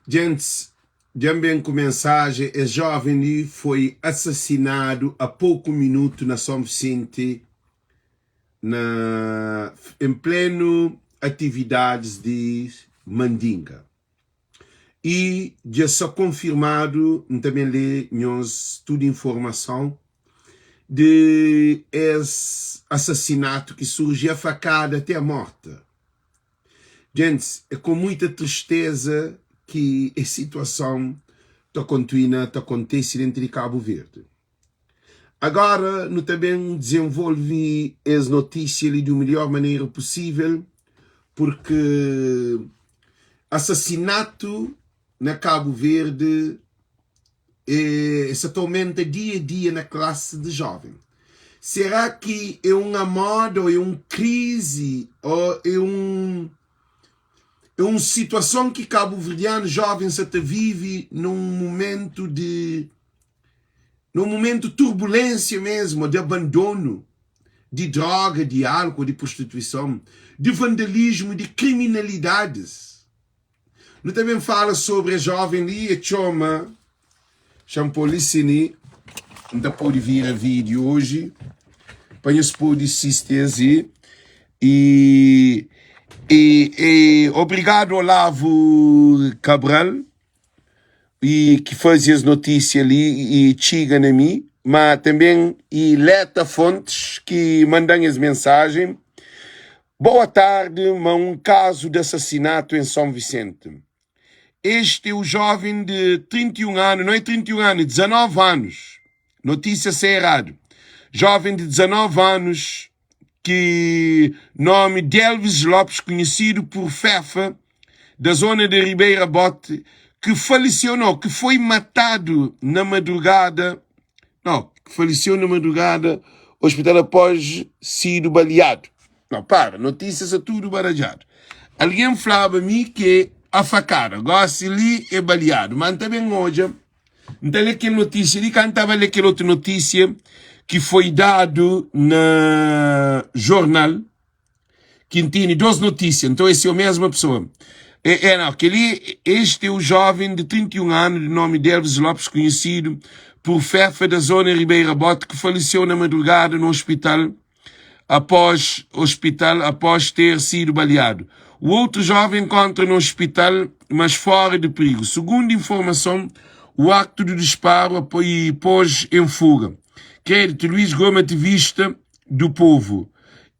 Djentis, dja N ben ku mensajen, es joven li foi asasinadu a poku minutu na Son Visenti na en plenu atividadis di mandinga. I dja sa konfirmadu, N ta ben lé nhos tudu informason di es asasinatu ki surji a fakada até a morte. Gentis, é ku muita tristeza ki es situason ta kontuina ta kontese dentru di Kabu Verdi. Agora nu ta ben dizenvolve es notísia li di un melhor manera pusível, purki asasinatu na Kabu Verdi e sa ta aumenta dia a dia na klase di jóven. Será ki é un moda ô é un krizi ô é un é un situason ki kabuverdianu jóven sa ta vive nun mumentu di nun mumentu turbulênsia mesmu di abandonu di droga, di álcool, di prostituison, di vandalismu, di kriminalidadis? Nu ta ben fala sobri es joven li, e txoma Xampolisini. N ta pode vira vídeo oji pa nhos pode sisti es i e, e, e obrigado Olavo Cabral e ki faze es notísia li e txiga na mi, ma tanben e Leta Fontes ki manda-m es mensajen. Boa tarde, ma um caso de assassinato em São Vicente. Este é o jovem de 31 anos, não é 31 anos, 19 anos. Notícia se errado. Jovem de 19 anos que nome Delves Lopes, conhecido por Fefa, da zona de Ribeira Bote, que faleceu, não, que foi matado na madrugada, não, que faleceu na madrugada, hospital após sido baleado. Não, para, notícias é tudo baralhado. Alguém falava mi que a facada, gosto li é baleado, mas também hoje, então aquela notícia, ali cantava ali aquela outra notícia que foi dado na jornal, que tem duas notícias, então esse é a mesma pessoa. É, é não, aquele, este é o jovem de 31 anos, de nome Delves Lopes, conhecido por Fefa da zona Ribeira Bote, que faleceu na madrugada no hospital após hospital após ter sido baleado. O outro jovem encontra no hospital, mas fora de perigo. Segundo informação, o acto do disparo e pôs em fuga. Crédito Luís Gomes, ativista do povo.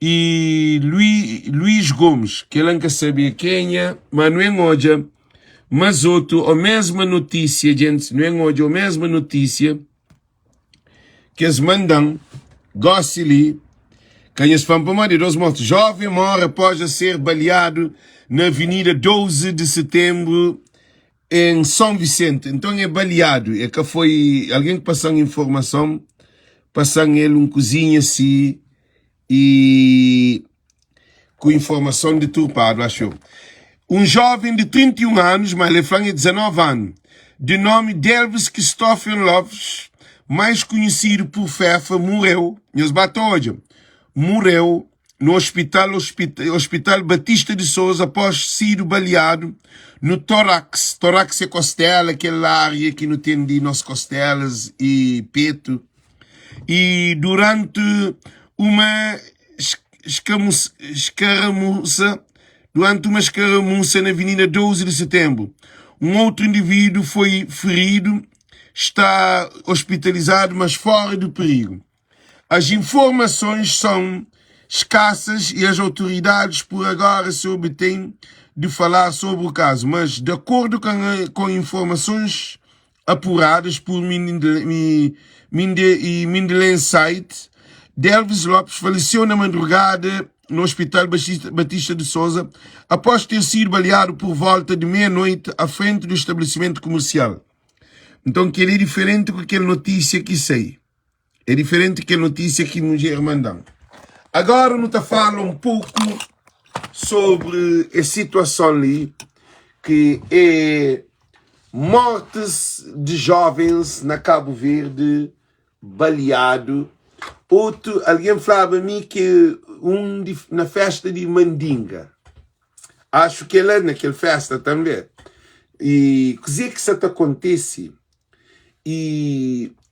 E Luís, Luís Gomes, que ele nunca sabia quem é, mas não é hoje, mas outro, a mesma notícia, gente, não é hoje, a mesma notícia que es manda-m gósi li, ka nhos fla-m pamodi dos mortu. Jóven móre após a ser baleadu na Avenida 12 de Setenbru, em São Vicente. Nton é baleadu, é ka foi algen ki pasa-m informason, pasa-m el un kuzinha si i ku informason deturpadu, axu eu. Un jóven di 31 anus, ma el é fla-m é 19 anu, di nomi Delves Christopher Lopes, mais konhesidu pur Fefa, mureu, nhos ba ta odja, mureu no hospital Hospital Batista de Sousa após sidu baleadu no tórax, tórax é kostela, kel área ki nu ten di nos kostelas i petu, i duranti uma escaramuça durante uma escaramuça na Avenida 12 de Setembro. Um outro indivíduo foi ferido, está hospitalizado, mas fora de perigo. As informações são escassas e as autoridades por agora se obtêm de falar sobre o caso, mas de acordo com, com informações apuradas por Minde e Mindelen Site, Delves Lopes faleceu na madrugada no Hospital Batista de Souza após ter sido baleado por volta de meia-noite à frente do estabelecimento comercial. Então, que é diferente com aquela notícia que sei. É diferente kel notísia ki mudjer manda-m. Agora nu ta fala un poku sobri es situason li ki é mortes di jovens na Kabu Verdi baleadu. Otu algen flaba mi ki un di na festa di Mandinga. Acho que la na kel festa tanbe. I kuzê ki sa ta kontese i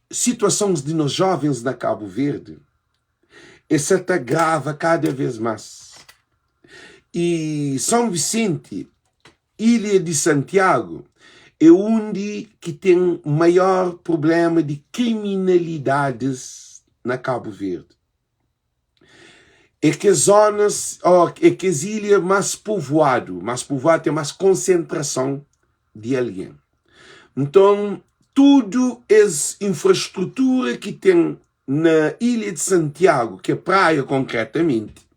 situasons di nos jovens na Kabu Verdi e sa ta agrava kada vez más. I São Vicente, ilha di Santiagu, é undi ki ten maior prublema di kriminalidadis na Kabu Verdi. É kes zonas, ó, é kes ilha más povoadu, más povoadu ten más konsentrason di algen. Nton, tudu es infrastrutura ki ten na ilha de Santiago, ki é Praia konkretamenti,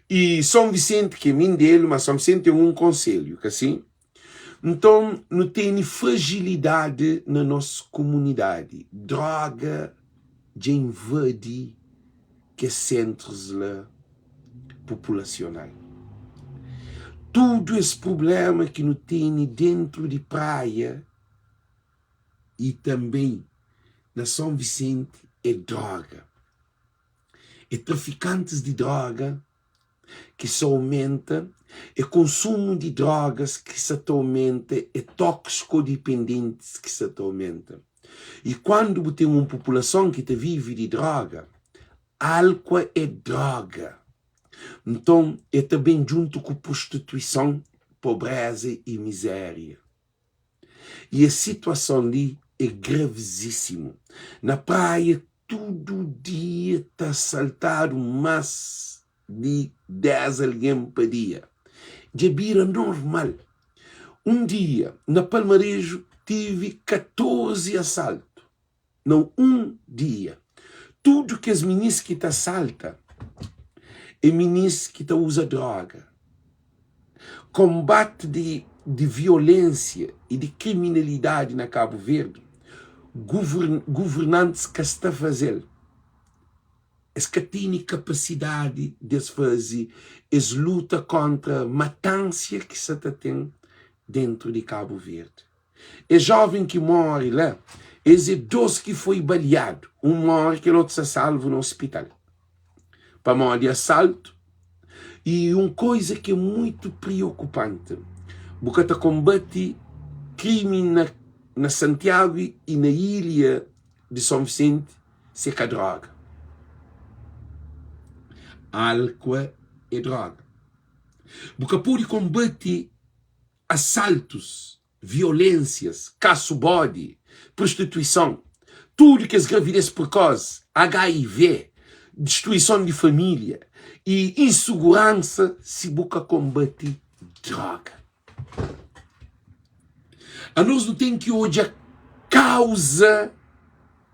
e São Vicente, ki é Mindelo, mas São Vicente é un konselhu, ka si? Nton, nu tene fragilidade na nos komunidadi. Droga dja invadi kes sentrus la populasional. Tudu es prublema ki nu tene dentru di Praia i tanbê na São Vicente é droga. É trafikantis di droga ki sa omenta, é konsumu di drogas ki sa ta omenta, é toksikodependentis ki sa ta omenta. I kuandu bu ten un populason ki ta vive di droga, álkua é droga. Nton, el ta ben djuntu ku prostituison, pobreza i mizéria. I es situason li é gravizísimu. Na Praia tudu dia ta asaltadu más di 10 algen pa dia. Dja bira normal. Un dia na Palmareju tive 14 asaltu na un dia. Tudu kes minis ki ta asalta é minis ki ta uza droga. Konbati di di violensia i di kriminalidadi na Kabu Verdi, guvernantis ka sta faze-l. Es ka tene kapasidadi di es faze es luta kontra matansia ki sa ta ten dentru di Kabu Verdi. Es joven ki more la, es é dos ki foi baleadu, un more kel otu sta salvu na ospital pamodi asaltu. I un koiza ki é muitu priokupanti, bu ka ta konbati krimi na na Santiagu i na ilha di Son Visenti si é ka droga. Álkua é droga. Bu ka pode konbati asaltus, violensias, kasu bodi, prostituison, tudu kes gravidez prekosi, HIV, distruison di familia i insuguransa si bu ka konbati droga. Anos nu ten ki odja kauza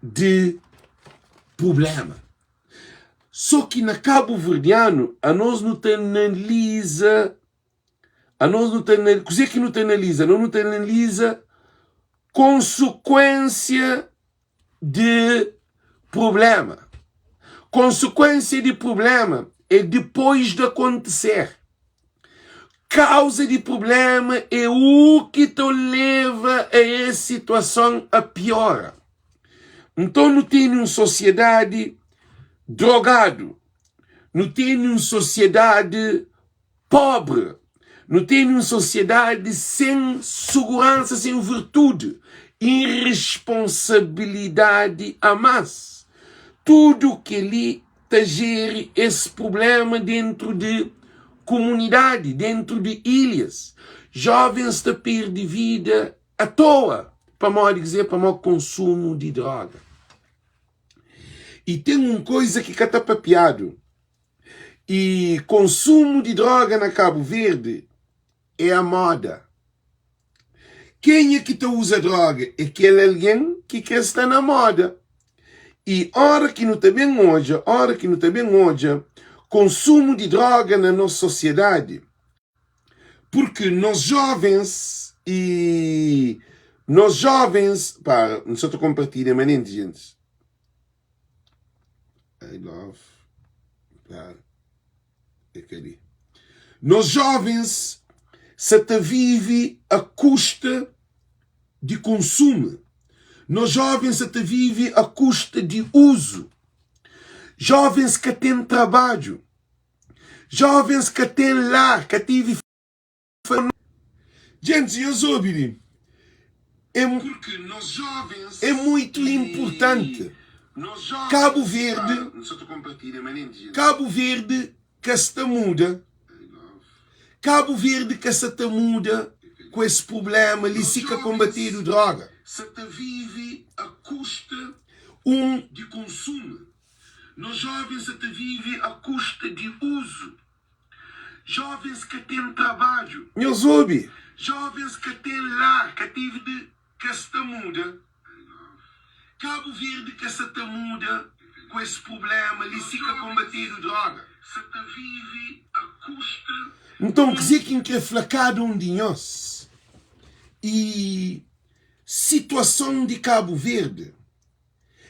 di prublema. So ki na kabuverdianu anos nu ta analiza Anos nu ta kuzê ki nu ta analiza? Anos nu ta analiza konsekuênsia di prubléma. Konsekuênsia di prubléma é dipôs di akontiser. Kauza di prubléma é u ki ta leva a es situason a piora. Nton nu tene un sosiedadi drogadu, nu tene un sosiedadi Pobri. Nu tene un sosiedadi sen suguransa, sen virtude, irresponsabilidadi a mas. Tudu keli ta jeri es prublema dentru di kumunidadi, dentru di ilhas. Jovens ta perdi vida a toa. Pamodi kuzê? Pamodi konsumu di droga. I ten un koiza ki ka ta papiadu. I konsumu di droga na Kabu Verdi é a moda. Kenha ki ta uza droga é kel algen ki kre sta na moda. I ora ki nu ta ben odja, ora ki nu ta ben odja konsumu di droga na nos sosiedadi, purki nos jovens i nos jovens, para, N sa ta konpartilha manenti gentis. I love Claro. É kel-li. Nos jovens sa ta vive a kusta di konsumu. Nos jovens sa ta vive a kusta di uzu. Jovens ka ten trabadju. Jovens ka ten lar, ka tive. Djentis, nhos obi li, é é muitu inpurtanti. Kabu Verdi, Kabu Verdi ka sta muda, Kabu Verdi ka sa ta muda ku es prubléma li si ka konbatedu dróga. Un. Nhos obi. Kabu Verdi ka sa ta muda ku es prublema li si ka konbatedu droga. Nton, kuzê ki N krê fla kada un di nhos i situason di Kabu Verdi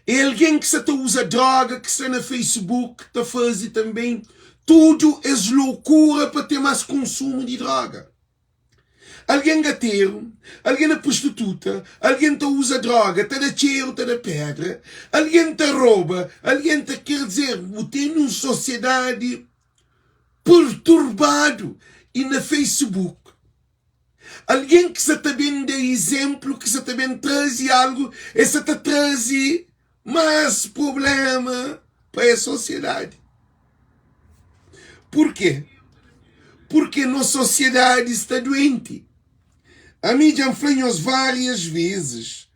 é algen ki sa ta uza droga ki sta na Facebook ta faze tanbê tudu es lokura pa ten más konsumu di droga. Algen gateru, algen na prostituta, algen ta uza droga, ta da txeru, ta da pedra, algen ta roba, algen ta. Ker dizer, bu ten un sosiedadi perturbadu i na Facebook algen ki sa ta ben da izenplu, ki sa ta ben traze algu, es sa ta traze más prubléma pa es sosiedadi. Purkê? Purkê nos sosiedadi sta duenti. Ami dja N fla nhos várias vezes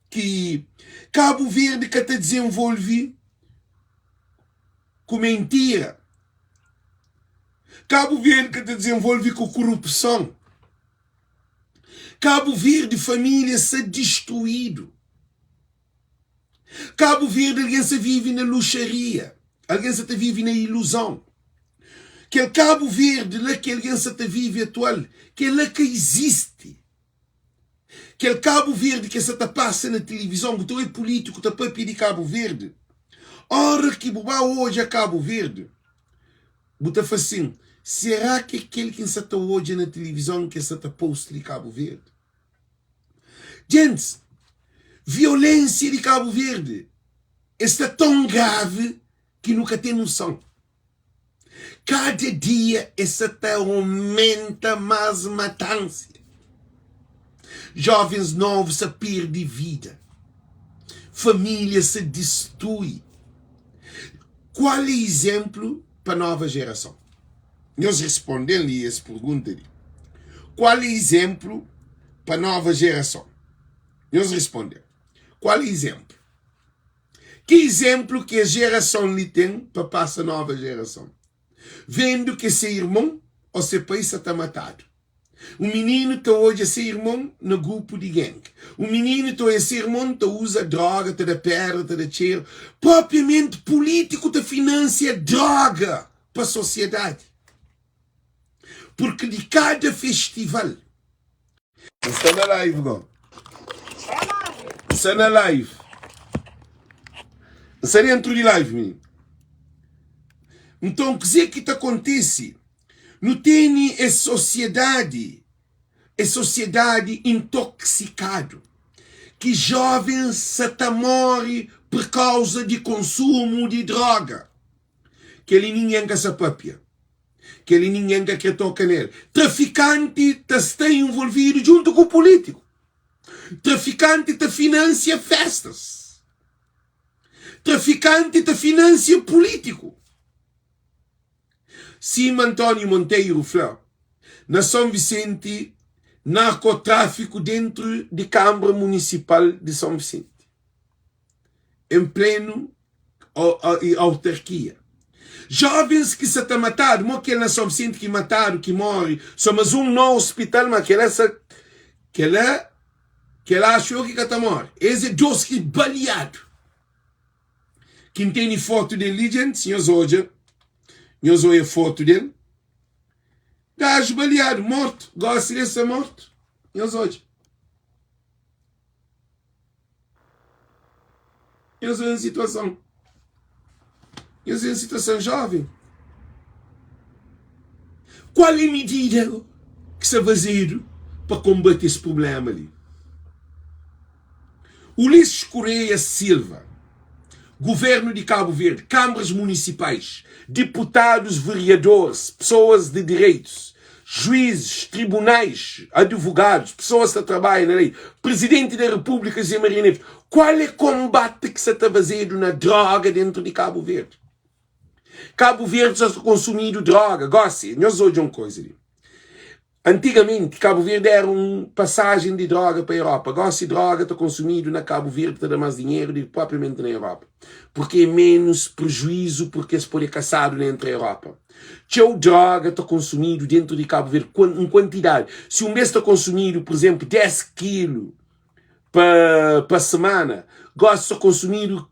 ki Kabu Verdi ka ta dizenvolve ku mentira. Kabu Verdi ka ta dizenvolve ku korupson. Kabu Verdi família sta distruídu. Kabu Verdi algen sa vive na luxaria, algen sa ta vive na iluzon. Kel Kabu Verdi la ki algen sa ta vive atual, kel-la ka izisti. Kel Kabu Verdi ki sa ta pasa na tilivizon, bu ta oi pulítiku ta papia di Kabu Verdi. Ora ki bu ba odja Kabu Verdi, bu ta fla sin, será ki é kel ki N sa ta odja na tilivizon ki es sa ta posta di Kabu Verdi? Djentis, violensia di Kabu Verdi e sta ton gravi ki nu ka ten noson. Kada dia e sa ta aumenta mas matansia. Jovens novu sa perdi vida, familia sa distrui. Kual e izenplu pa nova jerason? Nhos responde-m li es pergunta li, Kual é izénplu pa nova jerason? Nhos responde-m, Kual é izénplu? Ki izénplu ki es jerason li ten pa pasa nova jerason? Vendu ki se irmon ô se pai sa ta matadu. Un mininu ta odja se irmon na grupu di gang. Un mininu ta odja se irmon ta uza droga, ta da pédra, ta da txeru. Propriamenti pulítiku ta finansia droga pa sosiedadi. Purki di kada festival. N sta na live go. N sta na live. N sta dentru di live, mininu. Nton, kuzê ki ta kontise? Nu tene es sosiedadi, es sosiedadi intoksikadu, ki jovens sa ta more pur kauza di konsumu di droga. Kel-li ningen ka sa papia, kel-li ningen ka kre toka nel. Trafikanti ta sta involvidu djuntu ku pulítiku. Trafikanti ta finansia festas. Trafikanti ta finansia pulítiku. Sima António Monteiro fla, na São Vicente, narkotráfiku dentru di Kâmara Munisipal di São Vicente, em plenu autarkia. Jovens ki sa ta matadu, mo kel na São Vicente ki matadu, ki morre, só mas um na hospital, ma kela sa, kela, kela axu eu ki ka ta morre. Es é dos ki baleadu. Ki N tene fotu del li, djenti, si nhos odja, nhos oia fotu del. Gaju baleadu, mortu, gosi li el sta mortu, nhos odja. Nhos odja situason. Nhos odja situason joven. Kual é midida ki sta fazedu pa konbate es prublema li? Ulisses Correia Silva, Governo di Cabo Verde, Câmaras Municipais, Deputados, Vereadores, pessoas de direitos, Juízes, tribunais, advogados, pessoas ta trabalha na lei, Presidente da República José Maria Neves, qual é combate que sa ta fazedu na droga dentro de Cabo Verde? Cabo Verde sa ta consumidu droga. Gosi, nhos odja un coisa li. Antigamenti, Cabo Verde era un pasajen di droga pa Europa. Gosi, droga ta konsumidu na Cabo Verde ta da mas dinheru di ki propriamenti na Europa, purki é menus prejuizu purki es pode kasadu na entra Europa. Txeu droga ta konsumidu dentu di Cabo Verde, un kuantidadi. Si un bes ta konsumidu, pur izenplu, 10 kilu pa pa semana, gosi sta konsumidu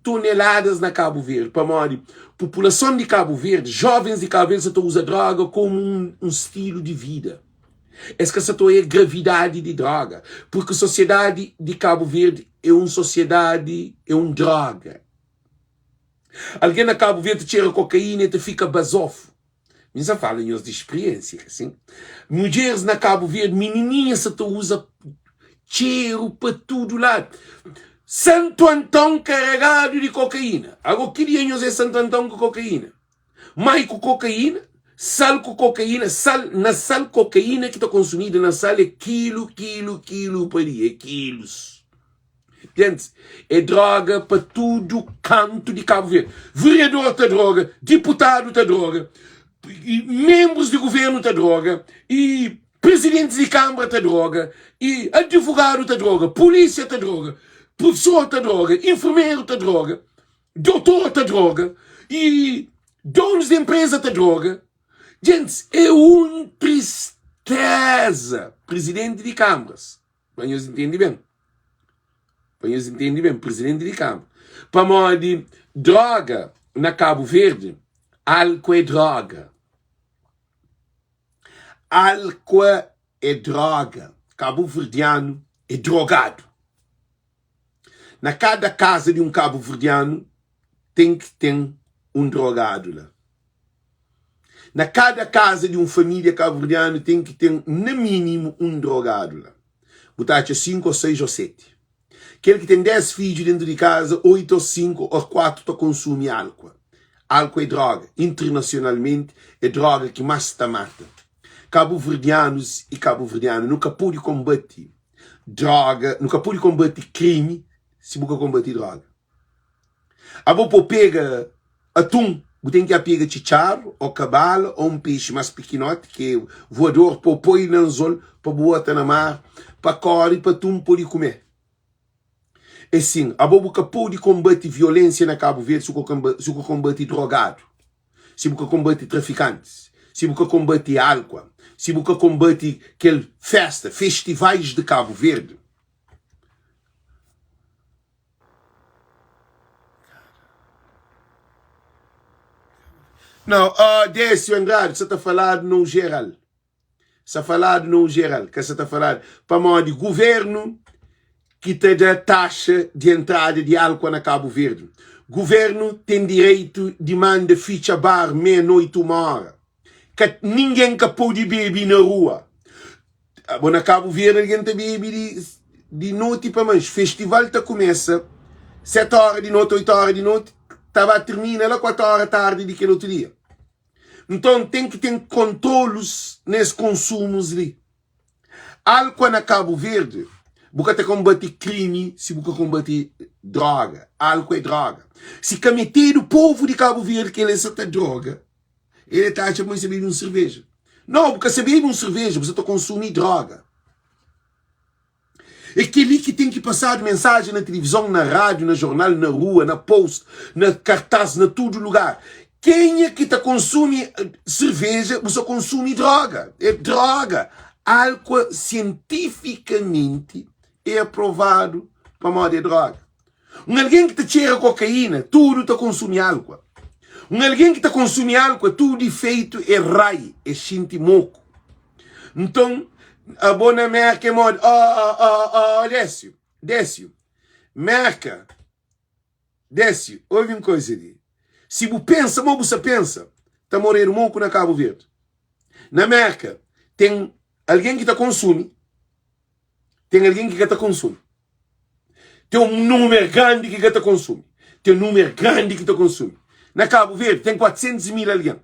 toneladas na Cabo Verde, pamodi populason di Cabo Verde, jovens di Cabo Verde sa ta uza droga komu un, un stilu di vida. Es ka sa ta oia gravidadi di droga, purki sosiedadi di Cabo Verde é un sosiedadi, é un droga. Algen na Cabo Verde ta txera kokaína e ta fika bazofu. Mi sa fala nhos di spriensia, ka sin? Mudjeris na Kabu Verdi, minininha sa ta uza txeru pa tudu ladu. Santu Anton karegadu di kokaína. Ago ki dia nhos é Santu Anton ku kokaína? Mai ku kokaína, sal ku kokaína, sal na sal kokaína ki ta konsumida na sal é kilu, kilu, kilu pa dia, é kilus. Gentis, é droga pa tudu kantu di Kabu Verdi. Vereador ta droga, diputadu ta droga, menbrus di guvernu ta droga, i prizidentis di kanbra ta droga, i adivogadu ta droga, pulísia ta droga, prufesor ta droga, infermeru ta droga, dotor ta droga, i donus di enpreza ta droga. Gentis, é un tristeza! Prizidenti di kanbras. Pa nhos intende ben. Pa nhos intende ben, presidenti di Kâmara. Pamodi droga na Kabu Verdi, álku é droga. Álku é droga. Kabuverdianu é drogadu. Na kada kaza di un kabuverdianu ten ki ten un drogadu la. Na kada kaza di un família kabuverdianu ten ki ten na mínimu un drogadu la. Bu ta atxa 5 ô 6 ô 7. Kel ki ten 10 fidju dentu di kaza, 8 ô 5 ô 4 ta konsumi álkua. Álkua é droga. Internasionalmenti é droga ki más ta mata. Kabuverdianus i kabuverdiana, nu ka pode konbate droga, nu ka pode konbate krimi si bu ka konbate droga. Abo po pega atun, bu ten ki a pega txitxaru ô kabala ô un pexi más pikinoti ki é voador po poi na anzol pa bu bota na mar pa kori pa atun pode kume. É sin, abo bu ka pode konbate violensia na Kabu Verdi si bu ka konbate drogadu, si bu ka konbate trafikantis, si bu ka konbate álkua, si bu ka konbate kel festa, festivais di Kabu Verdi. Não, oh, Décio Andrade, sa ta faladu no geral. Sa faladu no geral, ka sa ta faladu. Pamodi governo ki ta da taxa di entrada di álcool na Cabo Verde. Governo tem direito di manda fitxa bar meia-noite, uma hora. Ka, ninguém ka pode bebe na rua. Abo na Kabu Verdi algen ta bebe di di noti pa manxi. Festival ta kumesa 7 óra di noti, 8 óra di noti, ta ba tirmina la 4 óra tardi di kel otu dia. Nton ten ki ten kontrolus nes konsumus li. Alkua na Kabu Verdi, bu ka ta konbati krimi si bu ka konbati droga. Alkua é droga. Si ka metedu povu di Kabu Verdi kel es sa ta droga. El ta atxa ma el sa bebe un serveja. Nau, bu ka sa bebe un serveja, bu sa ta konsumi droga. É kel-li ki ten ki pasadu mensajen na tilivizon, na rádiu, na jornal, na rua, na post, na kartás, na tudu lugar. Kenha ki ta konsumi serveja, bu sa konsumi droga. É droga. Álkua sientifikamenti é aprovadu pamodi é droga. Un algen ki ta txera kokaína tudu ta konsumi álkua. Un algen ki ta konsumi álkua tudu ifeitu é rai, é xinti moku. Nton, abo na Mérka é modi? Ó, ó, ó, ó, Désiu, Désiu, Mérka, Désiu, obi un koza li. Si bu pensa mo bu sa pensa, ta moredu moku na Kabu Verdi. Na Mérka, ten algen ki ta konsumi, ten algen ki ka ta konsumi. Ten un númer grandi ki ka ta konsumi. Ten númer grandi ki ta konsumi. Na Kabu Verdi ten 400 mil algen.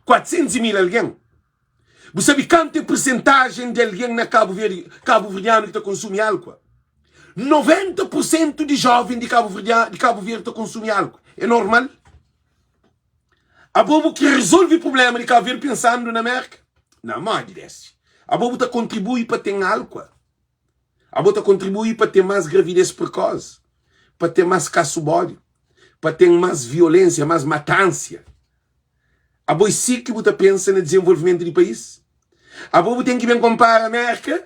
400 mil algen. Bu sabe kantu é persentajen di algen na Kabu Verdi, kabuverdianu ki ta konsumi álkua? 90 pur sentu di jóven di Kabu Verdi, di Kabu Verdi ta konsumi álkua. É normal? Abo bu kre rezolve prubléma di Kabu Verdi pensandu na Mérka? Na modi desi? Abo bu ta kontribui pa ten álkua? Abo ta kontribui pa ten más gravidez prekosi? Pa ten más kasu bodi? Pa ten más violénsia, más matánsia? Abo é si ki bu ta pensa na dizenvolvimentu di país? Abo bu ten ki ben konpara Mérka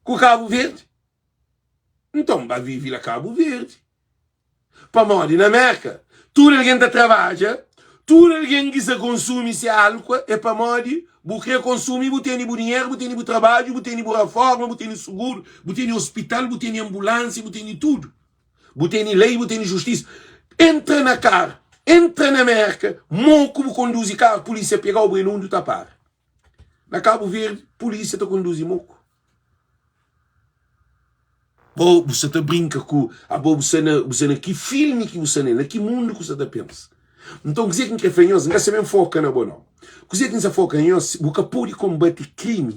ku Kabu Verdi? Nton ba vive la Kabu Verdi. Pamodi na Mérka tudu algen ta trabadja, tudu algen ki sa konsumi se álkua é pamodi bu kre konsumi, bu tene bu dinheru, bu tene bu trabadju, bu tene bu raforma, bu tene suguru, bu tene ospital, bu tene anbulánsia, bu tene tudu. Bu tene lei, bu tene justisa. Entra na karu, entra na Mérka, moku bu konduzi karu, pulísia pega-u, bu é nundu ta para. Na Kabu Verdi, pulísia ta konduzi moku. Bo bu sa ta brinka ku abo bu sa na bu sa na ki filmi ki bu sa nel na ki mundu ku sa ta pensa nton kuzê ki N kre fla nhos N ka sa ben foka na bo nau kuzê ki N sa foka na nhos bu ka pode konbate krimi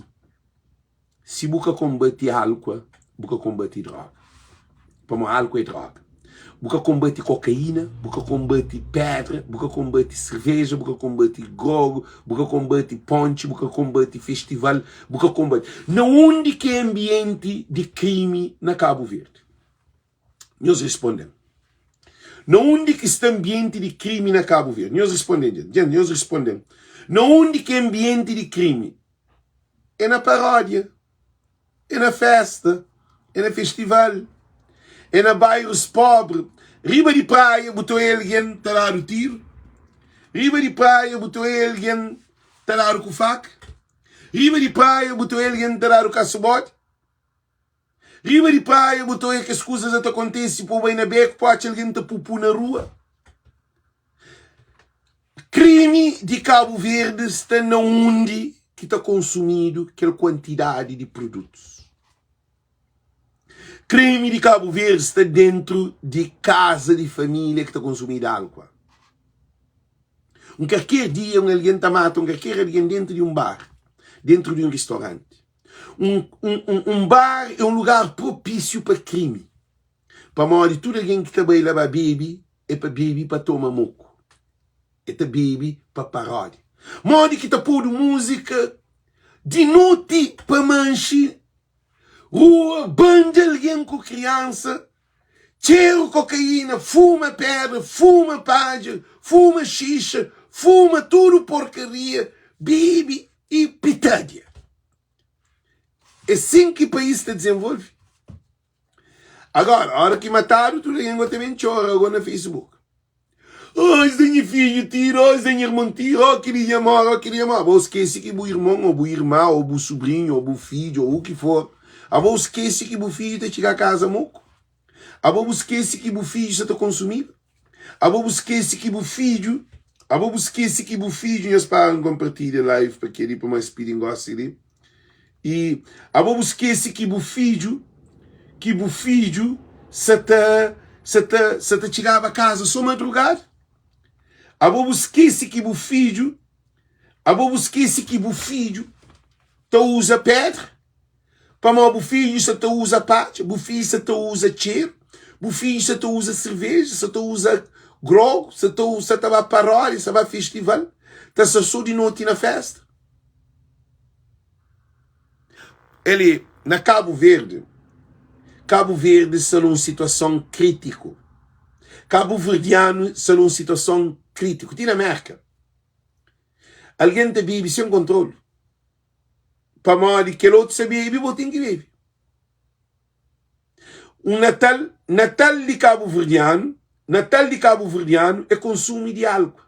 si bu ka konbate álkua bu ka konbate droga pamodi álkua é droga Bu ka konbati kokaína, bu ka konbati pédra, bu ka konbati serveja, bu ka konbati grogu, bu ka konbati póntxi, bu ka konbati festival, bu ka konbati. Na undi ki é anbienti di krimi na Kabu Verdi? Nhos responde-m. Na undi ki sta anbienti di krimi na Kabu Verdi? Nhos responde-m, djenti. Djenti, nhos responde-m. Na undi ki é anbienti di krimi? É na paródia. É na festa, é na festival, é na bairros pobri. Riba di praia bu ta oia algen ta dadu tiru. Riba di praia bu ta oia algen ta dadu ku faka. Riba di praia bu ta oia algen ta dadu kasubodi. Riba di praia bu ta oia kes kuzas a ta kontese pa bu bai na beku pa atxa algen ta pupu na rua. Krimi di Kabu Verdi sta na undi ki ta konsumidu kel kuantidadi di produtus. Krimi di Kabu Verdi sta dentru di kaza di família ki ta konsumidu álkua. Un karker dia un algen ta mata un karker algen dentru di un bar, dentru di un ristoranti. Un, un, un, un bar é un lugar propísiu pa krimi, pamodi tudu algen ki ta bai la ba bebe É pa bebe pa toma moku. É ta bebe pa paródia. Modi ki ta podu múzika di noti pa manxe rua, banda algen ku kriansa, txeru kokaína, fuma pedra, fuma padja, fuma xixa, fuma tudu porkaria, bebe i pitadia. É sin ki país ta dizenvolve? Agora, ora ki matadu, tudu algen gosta ben txora ago na Facebook. Oh, es da nha fidju tiru, oh, es da nha irmon tiru, oh, kili dja mora, oh, kili dja mora. Abo skese ki bu irmon, ou bu irma, ou bu subrinhu, ou bu fidju, ou u ki for. Abo skese ki bu fidju ta txiga kaza moku. Abo bu skese ki bu fidju sa ta konsumiba. Abo bu skese ki bu fidju, abo bu skese ki bu fidju, nhos para n konpartilha live pa keli pa mais pidi ngosi li. I abo bu skese ki bu fidju, ki bu fidju sa ta sa ta sa ta txigaba kaza so madrugada? Abo bu skese ki bu fidju, abo bu skese ki bu fidju ta uza pedra? Pamodi bu fidju sa ta uza patxa, bu fidju sa ta uza txeru, bu fidju sa ta uza serveja, sa ta uza grogu, sa ta sa ta ba paródia, sa ba festival, ta sta so di noti na festa. Eli na Kabu Verdi, Kabu Verdi sta nun situason kritiku. Kabuverdianu sta nun situason kritiku. Ti na Merka, algen ta bebe sen kontrolu. Pamodi kel otu sa bebe, bo ten ki bebe. Un Natal, Natal di Kabuverdianu, Natal di Kabuverdianu é konsumu di álkua.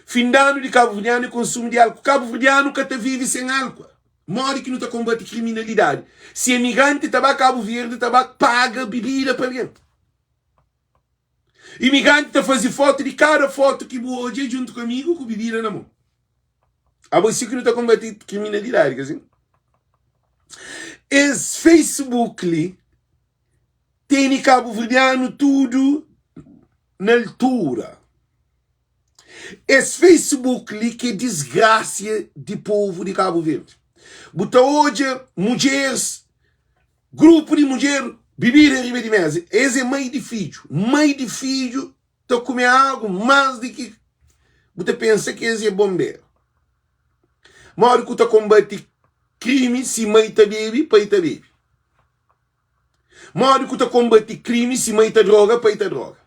Fin di anu di Kabuverdianu é konsumu di álkua. Kabuverdianu ka ta vive sen álkua. Modi ki nu ta konbate kriminalidadi? Si emigranti ta ba Kabu Verdi ta ba paga bibida pa algen. Imigranti ta faze fotu di kada fotu ki bu odja djuntu ku amigu ku bibida na mon. Abo é si ki nu ta konbate kriminalidadi, ka si? Es Facebook li tene kabuverdianu tudu na altura. Es Facebook li ki é disgrasia di povu di Kabu Verdi. Bu ta odja mudjeris, grupu di mudjer, bibida riba di meza. Es é mai di fidju. Mai di fidju ta kume agu más di ki bu ta pensa ki es é bonberu. Modi ku ta konbati krimi si mai ta bebe, pai ta bebe? Modi ku ta konbati krimi si mai ta droga, pai ta droga?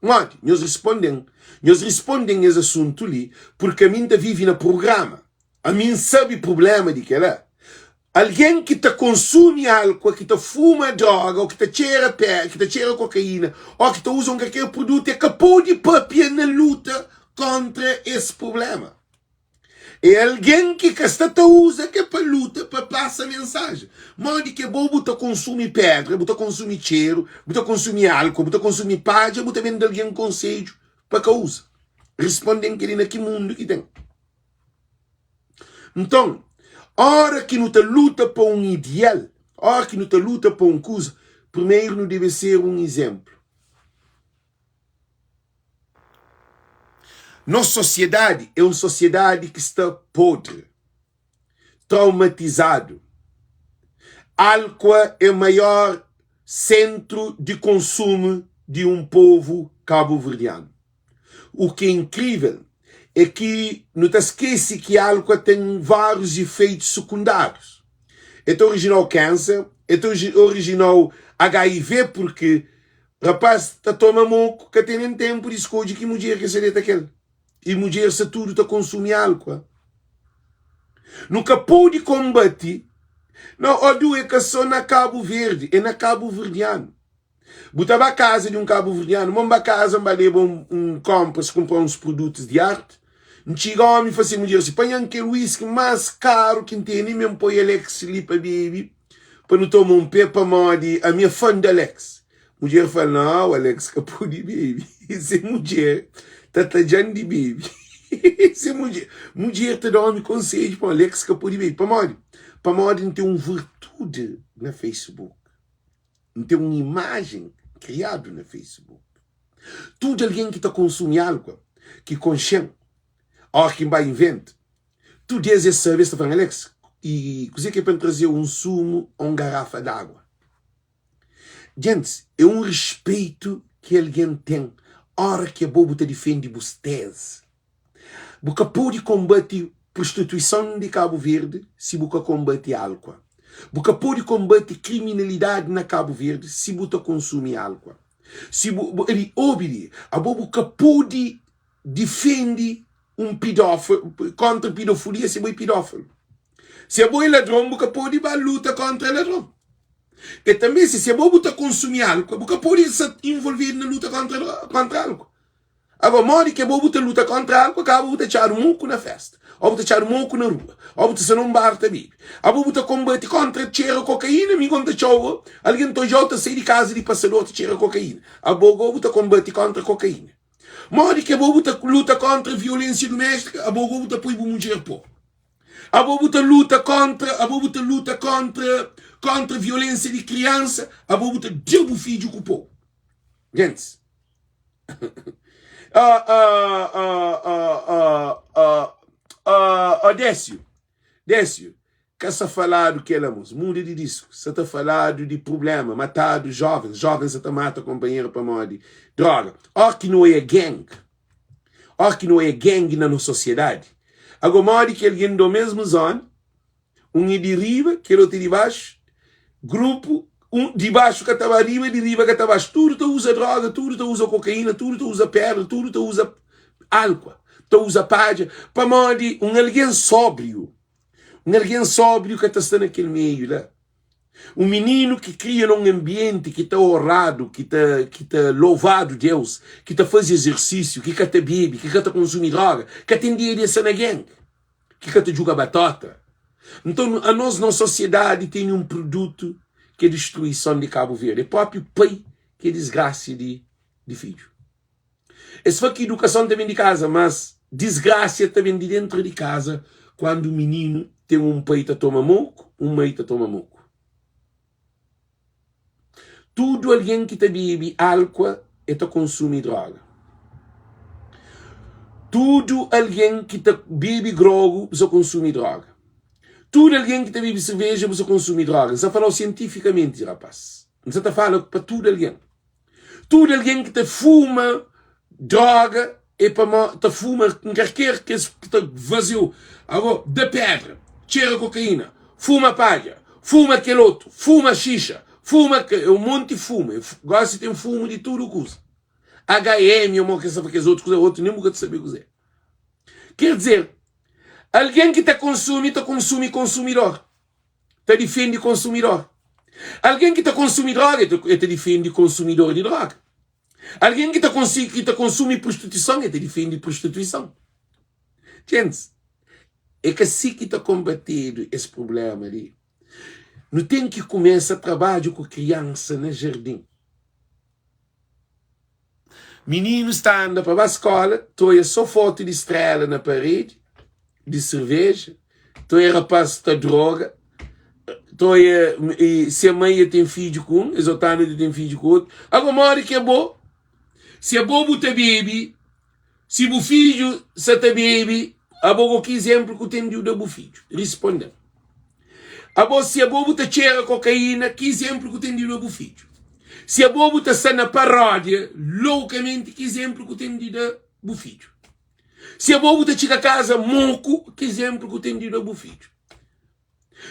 Modi? Nhos risponde-m. Nhos risponde-m es asuntu li, purki ami N ta vive na prugrama. Ami N sabe prubléma di kel-la. Algen ki ta konsumi álkua, ki ta fuma droga, ô ki ta txera pé, ki ta txera kokaína, ô ki ta uza un kalker produtu, e ka pode pâpia na luta kóntra es prubléma. É algen ki ka sta ta uza ke pa luta pa pasa mensajen. Modi ke bo bu ta konsumi pedra, bu ta konsumi txeru, bu ta konsumi álkol, bu ta konsumi padja, bu ta ben da algen konsedju pa ka uza? Responde-m kel-li na ki mundu ki ten. Nton, óra ki nu ta luta pa un ideal, óra ki nu ta luta pa un kuza, primeru nu debe ser un izénplu. Nos sosiedadi é un sosiedadi ki sta podri, traumatizadu. Álkua é maior sentru di konsumu di un povu kabuverdianu. U ki é inkrível é ki nu ta skese ki álkua ten várius ifeitus sekundárius. E ta orijina-u kénser, e ta orijina-u HIV purki Rapaz ta toma moku ka ten nen tenpu di skodje ki mudjer ki sa deta kel i mudjer sa tudu ta konsumi alkua nu ka podi konbati no odu e ka so na kabu verdi e na kabuverdianu bu ta ba kaza di un kabuverdianu mo n ba kaza n ba leba un konpras kunpra uns produtus di arti n txiga omi fla se mudjer si panha-m kel wiski mas karu ki n tene mi n poi alex li pa bebi pa nu toma un pé pamodi ami é fã di Alex. Mudjer fla, Nau, Alex ka pode bebe. Se mudjer ta tadja-m di bebe. Se mudjer, mudjer ta da omi konsedju pa Alex ka pode bebe. Pamodi? Pamodi N ten un virtude na Facebook. N ten un imajen kriadu na Facebook. Tudu algen ki ta konsumi álkua, ki konxe-m, óra ki N ba inventa, Tudu es es sabe, es ta fla-m, Alex, i kuzê ki é pa N traze-u un sumu ô un garafa di agua? Gentis, é un rispeitu ki algen ten óra ki abo bu ta difende bus tézi. Bu ka pode konbate prostituison di Kabu Verdi si bu ka konbate álkua. Bu ka pode konbate kriminalidadi na Kabu Verdi si bu ta konsumi álkua. Si bu, bu, obi li, abo bu ka pode difende un pidófilo kontra pidofilia si bo é pidófilo. Si abo é ladron, bu ka pode ba luta kontra ladron. E tanbe si si abo bu ta konsumi álkol, bu ka pode sa involvidu na luta kontra kontra álkol. Agora, modi ki abo bu ta luta kontra álkol, kaba bu ta txadu moku na festa, ô bu ta txadu moku na rua, ô bu ta sta na un bar ta bebe. Abo bu ta konbati kontra txera kokaína, mi kon ta txau, algen ta odja-u ta sai di kaza di pasador ta txera kokaína. Abo go bu ta konbati kontra kokaína. Modi ki abo bu ta luta kontra violensia duméstika? Abo go bu ta poi bu mudjer po. Abo bu ta luta kontra, abo bu ta luta kontra kontra violensia di kriansa, abo bu ta da bu fidju ku po. Gentis. Ah, ah, ah, ah, ah, ah, ah, ah, Décio. Décio, ka sa faladu kela mos, muda di disku, sa ta faladu di prublema, matadu jovens, jovens sa ta mata kompanheru pamodi droga. Ó ki nu oia gang, ó ki nu oia gang na nos sosiedadi. Ago modi ki algen do mesmu zona, un é di riba, kel otu é di baxu, grupu, un di baxu ka ta ba riba, di riba ka ta baxu, tudu ta uza droga, tudu ta uza kokaína, tudu ta uza pedra, tudu ta uza álkua, ta uza padja, pamodi un algen sóbriu, un algen sóbriu ka ta sta na kel meiu la. Un mininu ki kria na un anbienti ki ta oradu, ki ta, ki ta lovadu Deus, ki ta faze izersísiu, ki ka ta bebe, ki ka ta konsumi droga, ka ten dia di el sta na gang, ki ka ta djuga batóta. Nton, anos, nos sosiedadi tene un produtu ki é distruison di Kabu Verdi. É própi pai ki é disgrasa di, di fidju. Es fla ki idukason ta ben di kaza, mas disgrasia ta ben di dentru di kaza kuandu mininu ten un pai ta toma moku, un mai ta toma moku. Tudu algen ki ta bebe álkua e ta konsumi droga. Tudu algen ki ta bebe grogu bu sa konsumi droga. Tudu algen ki ta bebe serveja bu sa konsumi droga. N sa fala-u sientifikamenti, rapaz. N sa ta fala pa tudu algen. Tudu algen ki ta fuma droga é pamo ta fuma nkarker kes ki ta faze-u ago da pedra, txera kokaína, fuma padja, fuma kel otu, fuma xixa, fuma un monti fuma. Gosi ten fumu di tudu kuza. HM ô mo kes kes otu kuza, otu nen bu ka ta sabe kuzê. Ker dizer, algen ki ta konsumi, ta konsumi konsumidor, ta difende konsumidor. Algen ki ta konsumi droga, el ta difende konsumidor di droga. Algen ki ta ki ta konsumi prostituison, el ta difende prostituison. Gentis, é ka si ki ta konbatedu es prubléma li. Nu ten ki kumesa trabadju ku kriansa na jardin. Mininus ta anda pa ba skola, ta oia so fotu di strela na paredi, di serveja, ta oia rapaz ta droga, ta oia se mai ya ten fidju ku un, es otu anda ta ten fidju ku otu. Ago modi ki abo, si abo bu ta bebe, si bu fidju sa ta bebe, abo go ki izemplu ku ten di da bu fidju? Risponde-m. Abo si abo bu ta txera kokaína, ki izénplu ku ten di da bu fidju? Si abo bu ta sta na paródia loukamenti, ki izénplu ku ten di da bu fidju? Si abo bu ta txiga kaza moku, ki izénplu ku ten di da bu fidju?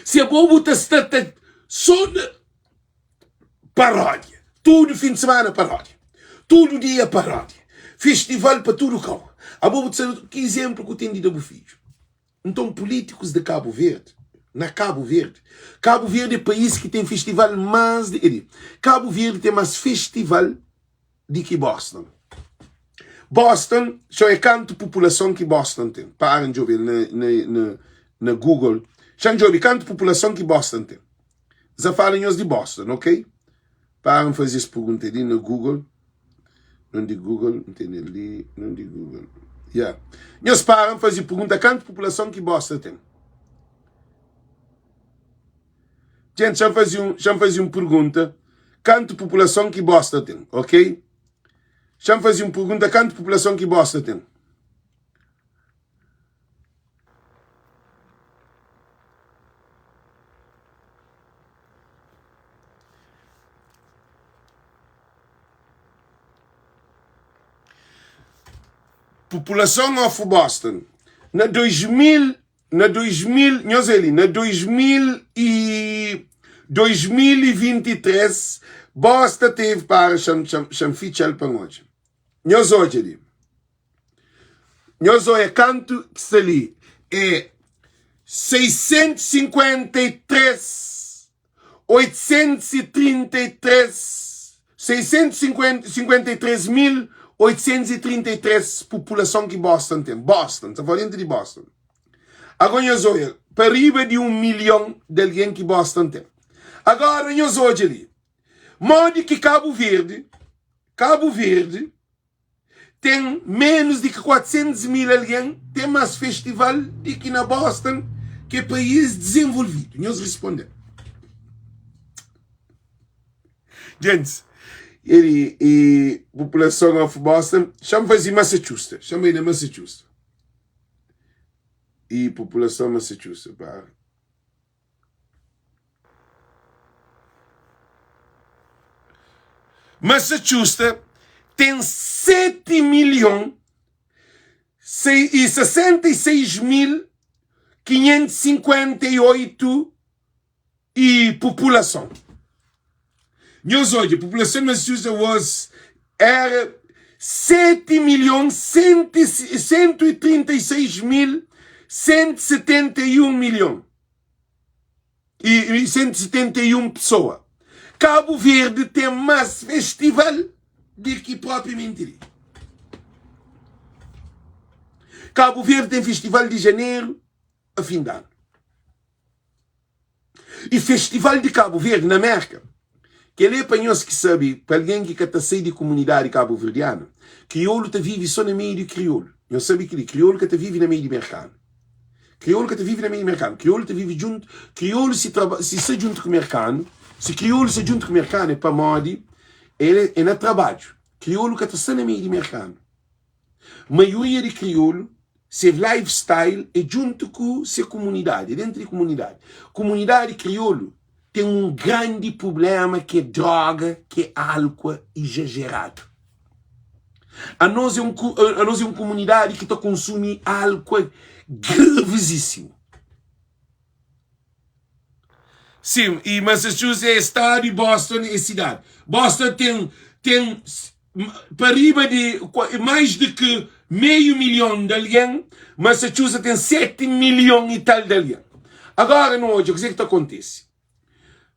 Si abo bu ta sta ta so na paródia, tudu fin di semana paródia, tudu dia paródia, festival pa tudu kau, abo bu ta sta, ki izénplu ku ten di da bu fidju? Nton pulítikus di Kabu Verdi, na Kabu Verdi, Kabu Verdi é país ki ten festival más di, di, Kabu Verdi ten más festival di ki Boston. Boston, sô é kantu populason ki Boston ten. Para N djobe-l na, na, na, na Google. Xa N djobe kantu populason ki Boston ten. Za fala nhos di Boston, ok? Para N faze es pergunta li na Google. Non di Google, N tene li, non di Google. Yeah. Nhos para N faze pergunta kantu populason ki Boston ten. Gente, xa N faze un, xa N faze un pergunta kantu populason ki Boston ten, ok? Xa N faze un pergunta kantu populason ki Boston ten. Populason of Boston na 2000 na 2000 nhos ali na 2000 e 2023 Boston teve para xam xam xam fitxal pa odja nhos odja li Nhos oia kantu ki sta li é 653 833 653.833 populason ki Boston ten. Boston, ta fala dentru di Boston. Agora nhos oia, pa riba di 1 milhon di algen ki Boston ten. Agora nhos odja li, modi ki Kabu Verdi, Kabu Verdi, Ten ménus di ki 400 mil algen, ten más festival di ki na Boston, ki é país dizenvolvidu. Nhos responde-m. Gentis, e, e populason of Boston, xa-m faze Massachusetts, xa-m bai na Massachusetts. E populason Massachusetts, para. Massachusetts ten 7 milhon e 66 mil 558 e populason. Nhos odja, populason di Massachusetts was era 7 milhon 136 mil 171 milhon. e 171 pessoa. Cabo Verde tem mais festival do que propriamente dito. Cabo Verde tem festival de janeiro a fim de ano. E festival de Cabo Verde na América, que é para nós que sabe, para alguém que está sair de comunidade cabo-verdiana, crioulo tá vive só no meio de crioulo. Nós sabe que crioulo que tá vive no meio de mercado. Kriolu ka ta vive na meiu di merkanu. Kriolu ta vive djuntu. Kriolu si traba, si sta djuntu ku merkanu, si kriolu sta djuntu ku merkanu é pamodi el é na trabadju. Kriolu ka ta sta na meiu di merkanu. Maioria di kriolu se lifestyle é djuntu ku se kumunidadi, é dentu di kumunidadi. Kumunidadi kriolu ten un grandi prubléma ki é droga, ki é álkua ijajeradu. Anos é un anos é un kumunidadi ki ta konsumi álkua gravizísimu. Sim, e Massachusetts é estadu e Boston é sidadi. Boston ten ten pa riba di mais di ki meiu milhon di algen, Massachusetts ten 7 milhon i tal di algen. Agora nu odja kuzê ki ta kontise.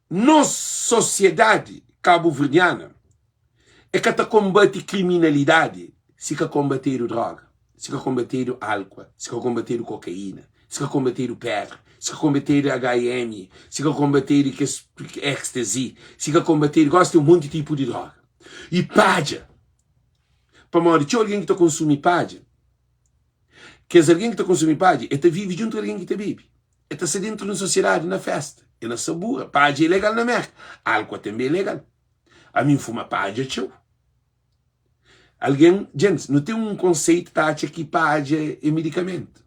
Nos sosiedadi kabuverdiana é ka ta konbate kriminalidadi si ka konbatedu droga, si ka konbatedu álkua, si ka konbatedu kokaína, si ka konbatedu pédra, si ka konbatedu HM, si ka konbatedu kes ecstasy, si ka konbatedu, gosi ten un monti tipu di droga. I padja, pamodi txeu algen ki ta konsumi padja, kes algen ki ta konsumi padja, e ta vive djuntu ku algen ki ta bebe. E ta sta dentu di un sosiedadi na festa, e na sabura. Padja é legal na Merka, álkua tanbe é legal. Ami N fuma padja txeu. Algen, djentis, nu ten un konseitu ta atxa ki padja é midikamentu.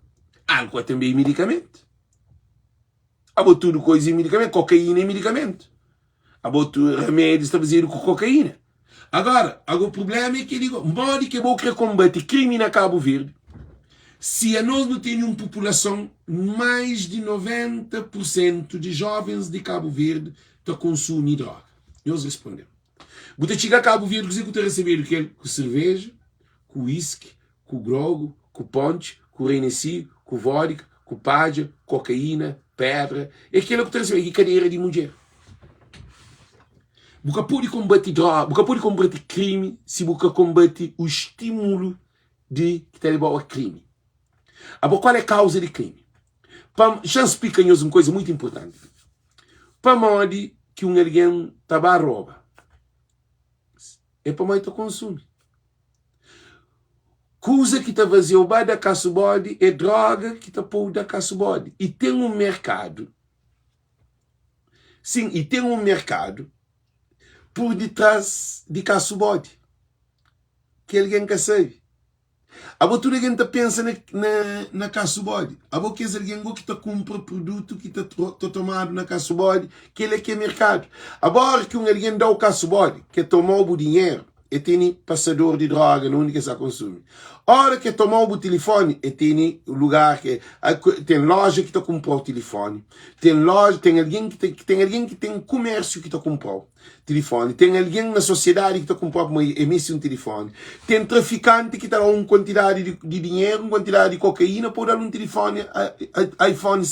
Álkua tanbe é midikamentu. Abo tudu koiza é midikamentu, kokaína é midikamentu. Abo tu remédius ta fazedu ku kokaína. Agora, ago prublema é kel-li go, modi ke bo kre konbate krimi na Kabu Verdi si anos nu tene un populason mais di 90 pur sentu di jovens di Kabu Verdi ta konsumi droga? Nhos responde-m. Bu ta txiga Kabu Verdi kuzê ku ta resebedu kel? Ku serveja, ku whisky, ku grogu, ku ponche, ku Hennessy, ku vodka, ku padja, kokaína, pedra. É kela ku ta resebe ki kadera di mudjer. Bu ka pode konbate droga, bu ka pode konbate krimi si bu ka konbate o estímulu di ki ta leba-u a krimi. Abo kual é kauza di krimi? Pa, xa N splika nhos un koza muitu inpurtanti. Pamodi ki un algen ta ba roba? É pamodi ta konsumi. Kuza ki ta faze-u ba da kasu bodi é droga ki ta pô-u da kasu bodi. I ten un merkadu, sin, i ten un merkadu pur ditras di kasu bodi ki algen ka sabe. Abo tudu algen ta pensa na, na, na kasu bodi. Abo kes algen go ki ta kunpra produtu ki ta, ta tomadu na kasu bodi, kel-la ki é merkadu. Abo óra ki un algen da-u kasu bodi, ki el toma-u bu dinheru, E tene pasador di droga na undi ki es sa konsumi. Ora ki e tomau bu tilifoni, e tene lugar ki ten loja ki ta kunprau tilifoni, ten loja, ten algen ki ta, ten algen ki ten kumersiu ki ta kunprau tilifoni, ten algen na sosiedadi ki ta kunprau pamodi e meste un tilifoni, ten trafikanti ki ta dau un kuantidadi di di dinheru, un kuantidadi di kokaina pa bu dal un tilifoni iPhone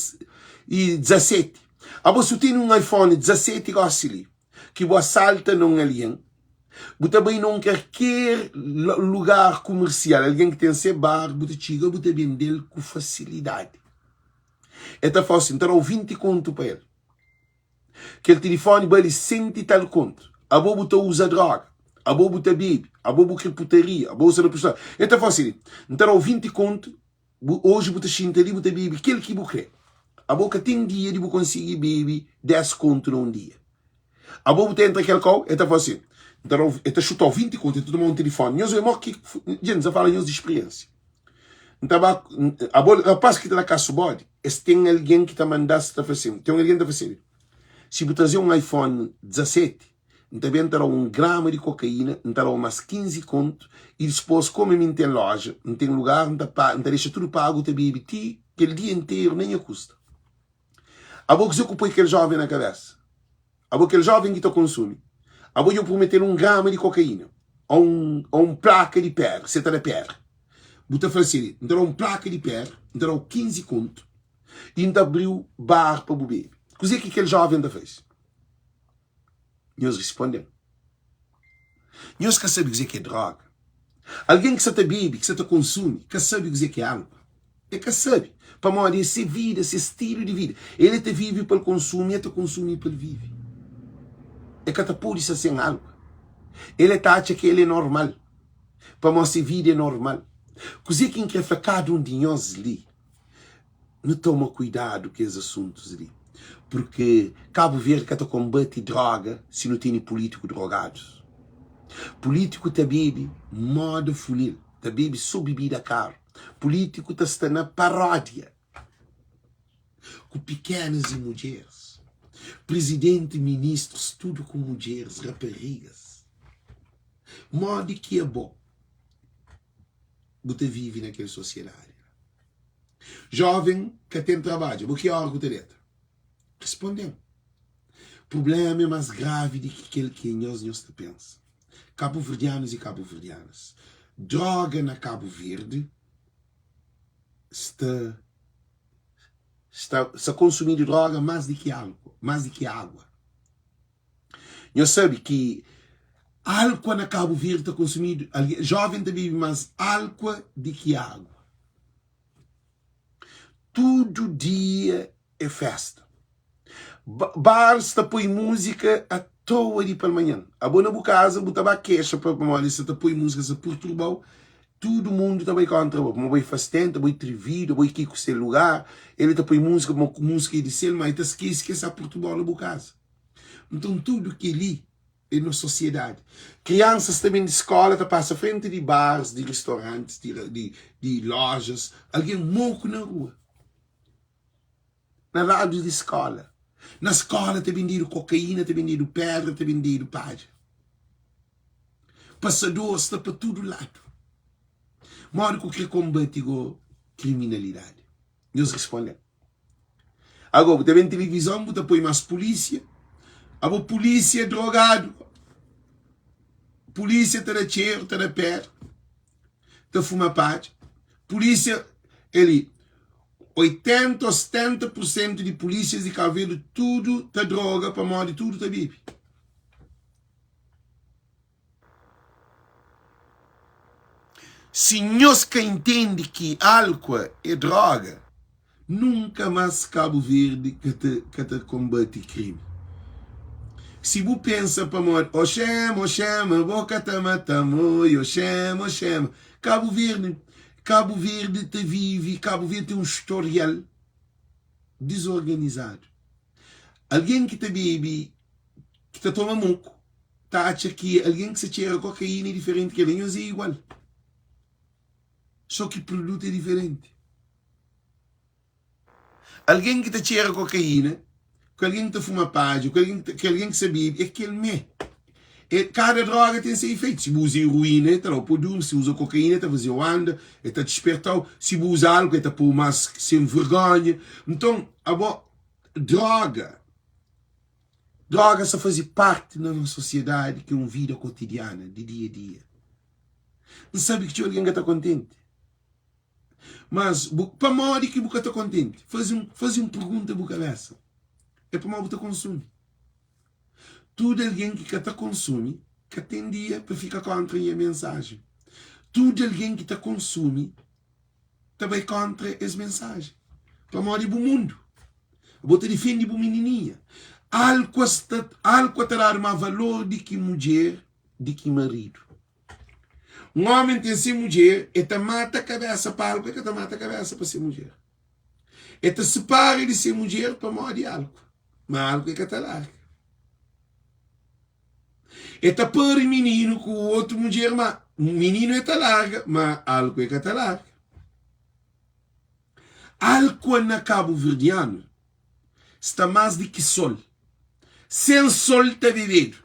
17. Abo si bu tene un iPhone 17 gosi li, ki bu asalta na un algen, bu ta bai na un karker lugar kumersial, algen ki ten se bar, bu ta txiga, bu ta bende-l ku fasilidadi. El ta fla-u sin, N ta da-u 20 kontu pa el. Kel tilifoni bali senti tal kontu. Abo bu ta uza droga, abo bu ta bebe, abo bu kre putaria, abo bu sta na prostituson. El ta fla-u sin, N ta da-u 20 kontu, Bu oji bu ta xinta li bu ta bebe kel ki bu kre. Abo ka ten dia di bu konsigi bebe 10 kontu na un dia. Abo bu ta entra kel kau, el ta fla sin, N ta dau, el ta xutau 20 kontu, el ta toma un tilifoni. Nhos obi mo ki, djent, N sa fala nhos di spriensia. N ta ba, abo rapas ki ta da kasu bodi, es ten algen ki ta manda-s, ta fla sin, ten un algen ta fla sin, si bu traze un iPhone 17, N ta ben ta da-u un grama di kokaína, N ta da-u más 15 kontu i dispôs, kómu mi N ten lója, N ten lugar, N ta pa, N ta dexa tudu pagu, ta bebe ti kel dia interu, nen nha kusta. Abo kuzê ku poi kel jóven na kabésa? Abo kel jóven ki ta konsumi, abo dja bu promete-l un grama di kokaína ô un, ô un plaka di pédra, si el ta da pédra. Bu ta fla si, N ta da-u un plaka di pédra, N ta da-u 15 kontu i N ta abri-u bar pa bu bebe. Kuzê ki kel jóven ta faze? Nhos responde-m, Nhos ka sabe kuzê ki é dróga. Algen ki sta ta bebe, ki sta ta konsumi, ka sabe kuzê ki é álkol. El ka sabe, pamodi é se vida, se stilu di vida. El é ta vive pa el konsumi, el ta konsumi pa el vive. El ka ta pode sta sen álkol. El é ta atxa ki el é normal, pamodi se vida é normal. Kuzê ki N krê fla kada un di nhos li? Nu toma kuidadu ku es asuntus li, purki Kabu Verdi ka ta konbati droga si nu tene pulítiku drogadus. Pulítiku ta bebe moda funil. Ta bebe so bibida karu. Pulítiku ta sta na paródia ku pikénas i mudjeris. Prizidenti, ministrus, tudu ku mudjeris, raparigas. Modi ki abo bu ta vive na kel sosiedadi la? Jóven ka ten trabadju, abo ki óra ku ta deta? Responde-m. Prubléma é más gravi di ki kel ki nhos nhos ta pensa. Kabuverdianus i kabuverdianas, droga na Kabu Verdi sta sta sta konsumidu droga más di ki álkol, más di ki água. Nhos sabe ki álkua na Kabu Verdi ta konsumidu, algen, jóven ta bebe más álkua di ki água. Tudu dia é festa. Bares ta poi múzika atoa di palmanhan. Abo na bu kaza bu ta ba kexa pa pamodi sa ta poi múzika sa purturba-u, tudu mundu ta bai kontra bo, pamodi bo é fastenta, bo é trividu, abo é ki ku se lugar, el ta poi múzika pamodi múzika é di sel, ma el ta skese ki el sa purturba-u na bu kaza. Nton tudu kel-li é nos sosiedadi. Kriansas ta ben di skóla ta pasa frenti di bares, di ristorantis, di lojas, algen moku na rua. Na ladu di skóla. Na skóla ta bendedu kokaína, ta bendedu pédra, ta bendedu padja. Pasador sta pa tudu ladu. Modi ku kre konbati go kriminalidadi? Nhos responde-m. Ago bu ta ben tilivizon bu ta poi mas pulísia. Abo pulísia é drogadu. Pulísia ta da txeru, ta da pédra, ta fuma padja. Pulísia, eli, 80 ou 70 por sentu di pulísias di Kabu Verdi tudu ta droga pamodi tudu ta bebe. Si nhos ka intende ki álkua é droga, nunka más Kabu Verdi ka ta ka ta konbate krimi. Si bu pensa pamodi Oxéma, oxéma, bo ka ta mata-m, oi, oxéma, oxéma. Kabu Verdi, Kabu Verdi ta vive, Kabu Verdi ten un storial dizorganizadu. Algen ki ta bebe, ki ta toma moku, ta atxa ki algen ki sa txera kokaína é diferenti kel-la. Nhos é igual, sô ki produtu é diferenti. Algen ki ta txera kokaína ku algen ki ta fuma padja, ku algen ki algen ki sa bebe, é kel mê. É, kada droga ten se ifeitu. Si bu uza eruína, el ta da-u pa durmi. Si uza kokaína, el ta faze-u anda, el ta disperta-u. Si bu uza álkol, el ta pô-u más sen vergónha. Nton, abo, droga. Droga sa faze parti na nos sosiedadi ki é un vida kotidiana, di dia-dia. N sabe ki txeu algen ka ta kontenti. Mas bu, pamodi ki bu ka ta kontenti? Faze un, faze un pergunta bu kabesa. É pamodi bu ta konsumi. Tudu algen ki ka ta konsumi ka ten dia pa fika kontra nha mensajen. Tudu algen ki ta konsumi ta bai kontra es mensajen. Pamodi é bu mundu. Bo ta difende bu minininha. Alkua sta, alkua ta dadu ma valor di ki mudjer, di ki maridu. Un omi ten se mudjer, e ta mata kabesa pa alkua, e ka ta mata kabesa pa se mudjer. E ta sipara di se mudjer pamodi alkua, ma alkua e ka ta larga. E ta pari mininu ku otu mudjer, ma mininu e ta larga, ma alkua e ka ta larga. Alkua na kabuverdianu sta más di ki sol. Sen sol ta bebedu.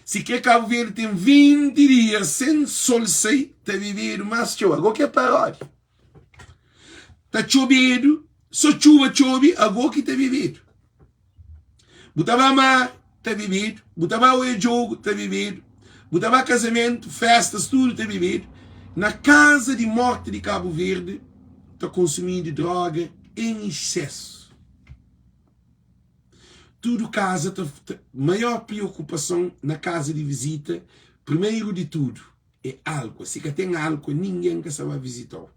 Si kre Kabu Verdi ten 20 dia sen sol sai, ta bebedu más txeu. Agó ki é paródia. Ta txobedu, so txuba txobe, agó ki ta bebedu. Bu ta ba mar, ta bebedu. Bu ta ba oia djogu, ta bebedu. Bu ta ba kazamentu, festas, tudu ta bebedu. Na kaza di morti di Kabu Verdi ta konsumidu droga en exsesu. Tudu kaza ta, ta maior priokupason na kaza di vizita, primeru di tudu, é álkua. Si ka ten álkua, ningen ka sa ba vizita-u.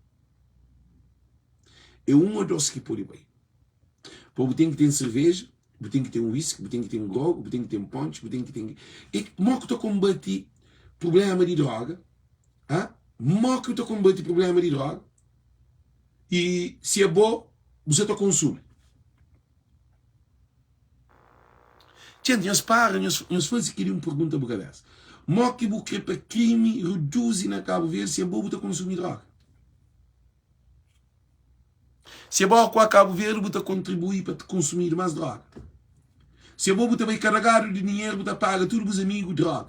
É un ô dos ki pode bai. Pô, bu ten ki ten serveja, bu ten ki ten whisky, bu ten ki ten grogu, bu ten ki ten punch, bu ten ki ten. E mo ku ta konbati prublema di droga? Ha? Mo ku ta konbati prublema di droga? I si abo bu sa ta konsumi? Txente, nhos para, nhos, nhos faze kel-li un pergunta bu kabesa. Mo ki bu kre pa krimi reduzi na Kabu Verdi si abo bu ta konsumi droga? Si abo kua Kabu Verdi bu ta kontribui pa konsumidu mas droga? Si abo bu ta bai karagadu di dinheru bu ta paga tudu bus amigu droga?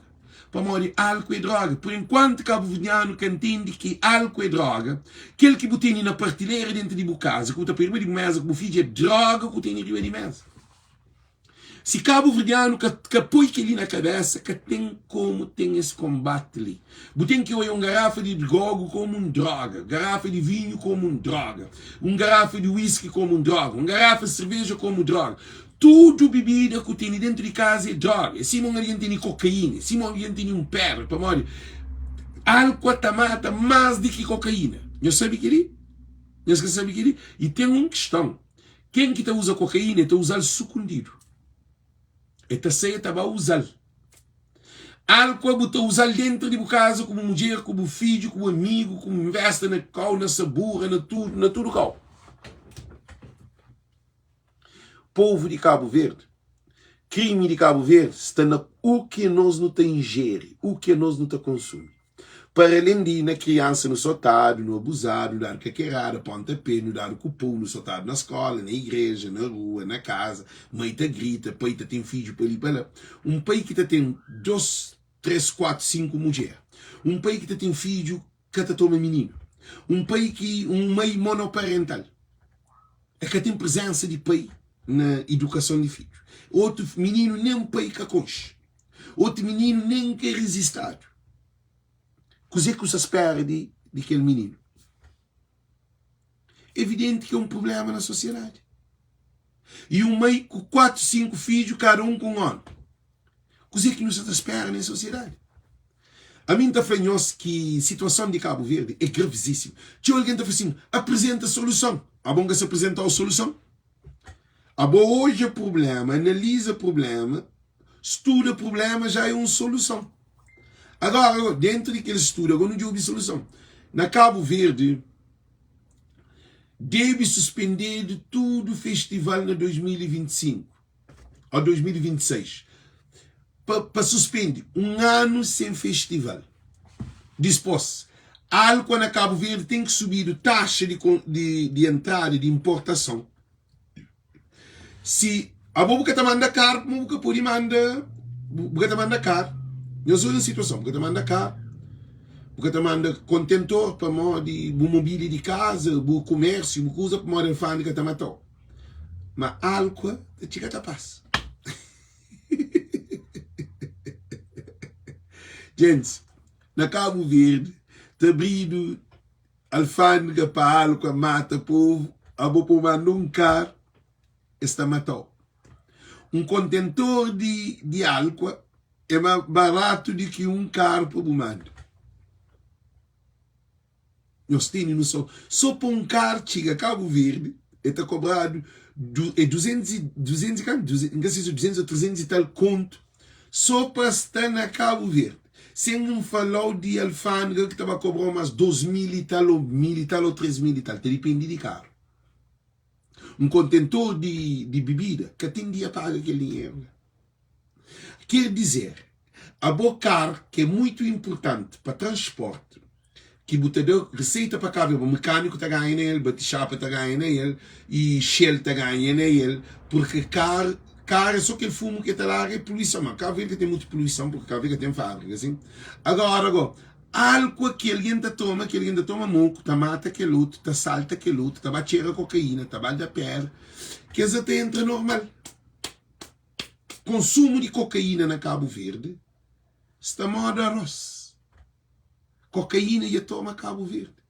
Pamodi álku é droga. Por enkuantu kabuverdianu ka ntende ki álku é droga, kel ki bu tene na partilera dentu di bu kaza, ki bu ta poi riba di bu meza ku bu fidju é droga ku tene riba di meza. Si kabuverdianu ka ka poi kel-li na kabésa, ka ten komu ten es konbati li. Bu ten ki oia un garafa di grogu komu un droga, garafa di vinhu komu un droga, un garafa di wiski komu un droga, un garafa di serveja komu droga. Tudu bibida ku tene dentu di kaza é droga. É sima un algen tene kokaína, é sima un algen tene un pédra, pamodi álkua ta mata más di ki kokaína. Nhos sabe kel-li? Nhos ka sabe kel-li? I ten un kiston. Ken ki ta uza kokaína, el ta uza-l sukundidu. El ta sai, el ta ba uza-l. Álkua bu ta uza-l dentru di bu kaza ku bu mudjer, ku bu fidju, ku bu amigu, ku bu festa na kau, na sabura, na tudu, na tudu kau. Povu di Kabu Verdi, krimi di Kabu Verdi sta na u ki nos nu ta injeri, u ki nos nu ta konsumi. Para alén di na kriansa nu sotadu, nu abuzadu, nu dadu kakerada, ponta pé, nu dadu ku pou, nu sotadu na skola, na igreja, na rua, na kaza, mai ta grita, pai ta ten fidju pa li pa la. Un pai ki ta ten dos, tres, kuatu, sinku mudjer. Un pai ki ta ten fidju ka ta toma mininu. Un pai ki, un mai monoparental. E ka ten prezensa di pai na idukason di fidju. Otu mininu nen pai ka konxe. Otu mininu nen ka rizistadu. Kuzê ki bu sta spera di, di kel mininu? Evidenti ki é un prubléma na sosiedadi. I un mai ku 4, 5 fidju, kada un ku un ómi. Kuzê ki nu sta ta spera na sosiedadi? Ami N ta fla nhos ki situason di Kabu Verdi é gravisísimu. Txeu algen ta fla sin, aprizenta soluson. Abo N ka sta aprizenta-u soluson? Abo odja prubléma, analiza prubléma, studa prubléma já é un soluson. Agora, dentro di kel studu, agora nu djobe soluson. Na Kabu Verdi, debe suspendedu tudu festival na 2025 ou 2026. Pa, pa suspende un anu sen festival. Dispos, álkua na Kabu Verdi ten ki subidu taxa di, di, di entrada, di importason. Si abo bu ka ta manda kar, kuma bu ka pode manda, bu ka ta manda kar. Nhos odja situason, bu ka ta manda kar, bu ka ta manda kontentor pamodi bu mobília di kaza, bu kumérsiu, bu kuza, pamodi alfândega ta mata-u. Ma álkua ta txiga ta pasa. Gentis, na Kabu Verdi ta abridu Alfândega pa álkua mata povu, abo pa bu manda un kar, es ta mata-u. Un kontentor di di álkua é ma baratu di ki un kar pa bu manda. Nhos tene noson? So pa un kar txiga Kabu Verdi, e ta kobradu du, é 200 e, 200 e kantu? N ka si se 200 ou 300 e tal kontu so pa sta na Kabu Verdi. Sen N fala-u di alfândega ki ta ba kobra-u más 2000 i tal, ô 1000 i tal, ô 3000 i tal, ta dipende di karu. Un kontentor di, di bibida ka ten dia paga kel dinheru la. Ker dizer, abo kar ki é muitu inpurtanti pa transporti, ki bu ta da riseita pa kabu, bo mekaniku ta ganha na el, batixapa ta ganha na el, i Shell ta ganha na el, purki kar, kar é so kel fumu ki el ta larga é poluison, ma Kabu Verdi ka ten mutu poluison, purki Kabu Verdi ka ten fabrika asin. Agora go, álkua ki algen ta toma, ki algen ta toma moku, ta mata kel otu, ta salta kel otu, ta ba txera kokaína, ta ba da pédra, kes la ta entra normal. Konsumu di kokaína na Kabu Verdi sta moda arroz. Kokaína dja toma Kabu Verdi.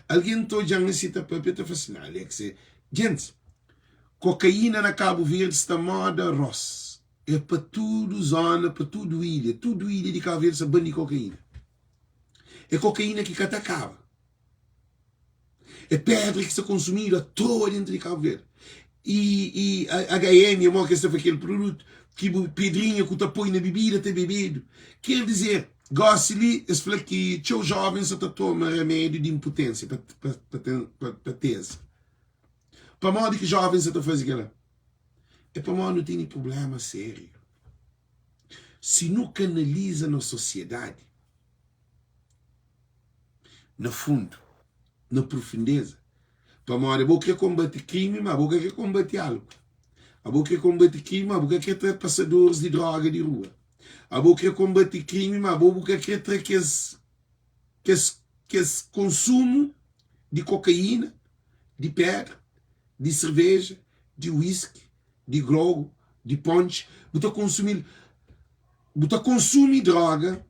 Algen ta odja-m asi ta papia, ta fla si, Nah, Alex é. Gentis, kokaína na Kabu Verdi sta moda arroz. É pa tudu zona, pa tudu ilha. Tudu ilha di Kabu Verdi sta bandi kokaína. É kokaína ki ka ta kaba. É pedra ki sta konsumidu a toa dentru di Kabu Verdi. I, i HM, é mo ki es ta fla kel produtu ki bu pedrinha ku ta poi na bibida ta bebedu. Ker dizer, gosi li es fla ki txeu joven sa ta toma remédiu di inputensia pa, pa, pa, ten, pa, pa teza. Pamodi ki joven sa ta faze kela? É pamodi nu tene problema sériu. Si nu ka analiza nos sosiedadi na fundu, na profundeza, pamodi abo kre konbate krimi, ma abo ka kre konbate álkol. Abo kre konbate krimi, ma abo ka kre tra pasadoris di droga di rua. Abo kre konbate krimi, ma abo bu ka kre tra kes kes kes konsumu di kokaína, di pedra, di serveja, di whisky, di grogu, di ponche, bu ta konsumi bu ta konsumi droga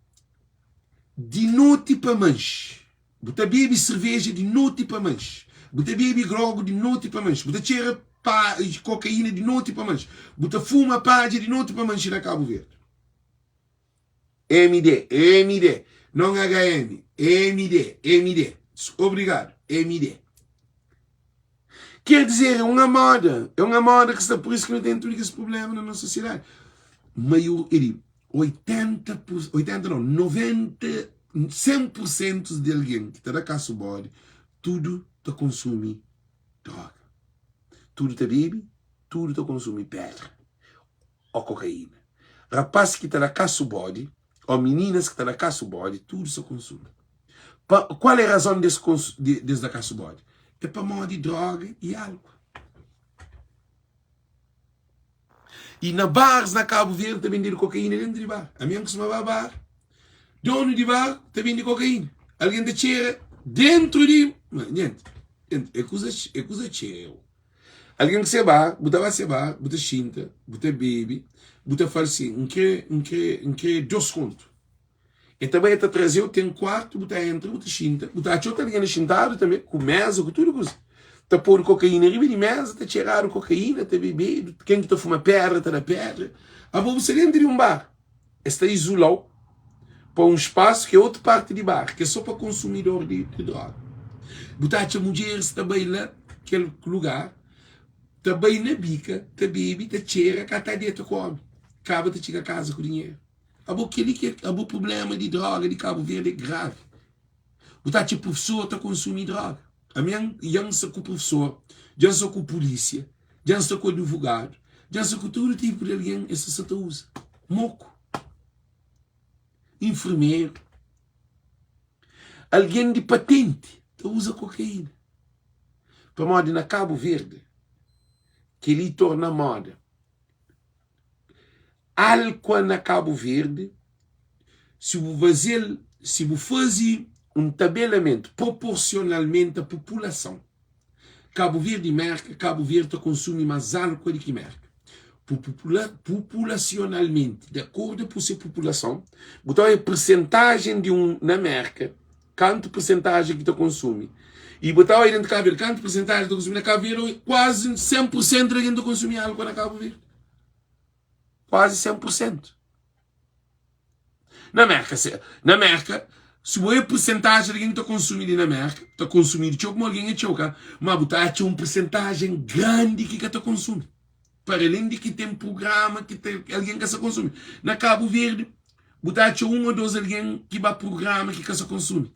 di noti pa manxe, bu ta bebe serveja di noti pa manxe, bu ta bebe grogu di noti pa manxe, bu ta txera pa kokaína di noti pa manxe, bu ta fuma padja di noti pa manxe na Kabu Verdi. MD, MD, non HM, MD, MD. Obrigado, MD. Quer dizer, é uma moda, é uma moda que está por isso que não tem tudo esse problema na nossa sociedade. Maior, ele, 80, 80 não, 90, 100% de alguém que está da caça bode, tudo tá consome droga. Tudo tá bebe, tudo tá consome pedra. ó kokaína. Rapaz ki ta da kasu bodi, ó mininas ki ta da kasu bodi, tudu sa konsumi. Pa, kual é razon des, des da kasu bodi? É pamodi droga i álkol. I na bares na Kabu Verdi ta bendedu kokaína dentu di bar. Ami N kustuma ba bar, donu di bar ta bende kokaína. Algen ta txera dentru di, ma, nhenti, é kuza, é kuza txeu. Algen ki se ba, bu ta ba se ba, bu ta xinta, bu ta bebe, bu ta fala si, N kre, N kre, N kre dos kontu. E ta bai, e ta traze-u, ten kuartu, bu ta entra, bu ta xinta, bu ta atxa otu algen la xintadu tanbe, ku meza, ku tudu kuza. Ta podu kokaína riba di meza, ta txeradu kokaína, ta bebedu, ken ki ta fuma pedra ta da pedra. Abo bu sta dentu di un bar, es ta izula-u pa un spasu ki é otu parti di bar, ki é so pa konsumidor di droga. Bu ta atxa mudjeris ta bai la kel lugar, ta bai na bika, ta bebe, ta txera, ka ta deta ku omi, kaba ta txiga kaza ku dinheru. Abo keli ki é abo prublema di droga di Kabu Verdi é gravi. Bu ta atxa prufesor ta konsumi droga. Ami dja N sta ku prufesor, dja N sta ku pulísia, dja N sta ku advogadu, dja N sta ku tudu tipu di algen, es sta ta uza moku. Infermeru, algen di patenti ta uza kokaína. Pamodi na Kabu Verdi kel-li torna moda. Alkua na Kabu Verdi, si bu faze-l, si bu faze un tabelamentu proporsionalmenti a populason, Kabu Verdi i Merka, Kabu Verdi ta konsumi mas alkua di ki Merka. Populasionalmenti, di akordu ku se populason, bu ta odja persentajen di un na Merka, kantu persentajen ki ta konsumi, i bu ta odja dentu Kabu Verdi, kantu persentajen ki ta konsumi na Kabu Verdi, kuazi 100 pur sentu di algen ta konsumi alkua na Kabu Verdi. Kuazi 100 pur sentu. Na Merka, se, na Merka, si bu oia persentajen di algen ki ta konsumi li na Merka, ta konsumidu txeu, pamodi algen é txeu, ka? Ma bu ta atxa un persentajen grandi ki ka ta konsumi. Para alén di ki ten prugrama ki ta, algen ka sa konsumi. Na Kabu Verdi, bu ta atxa un ô dos algen ki ba prugrama ki ka sa konsumi.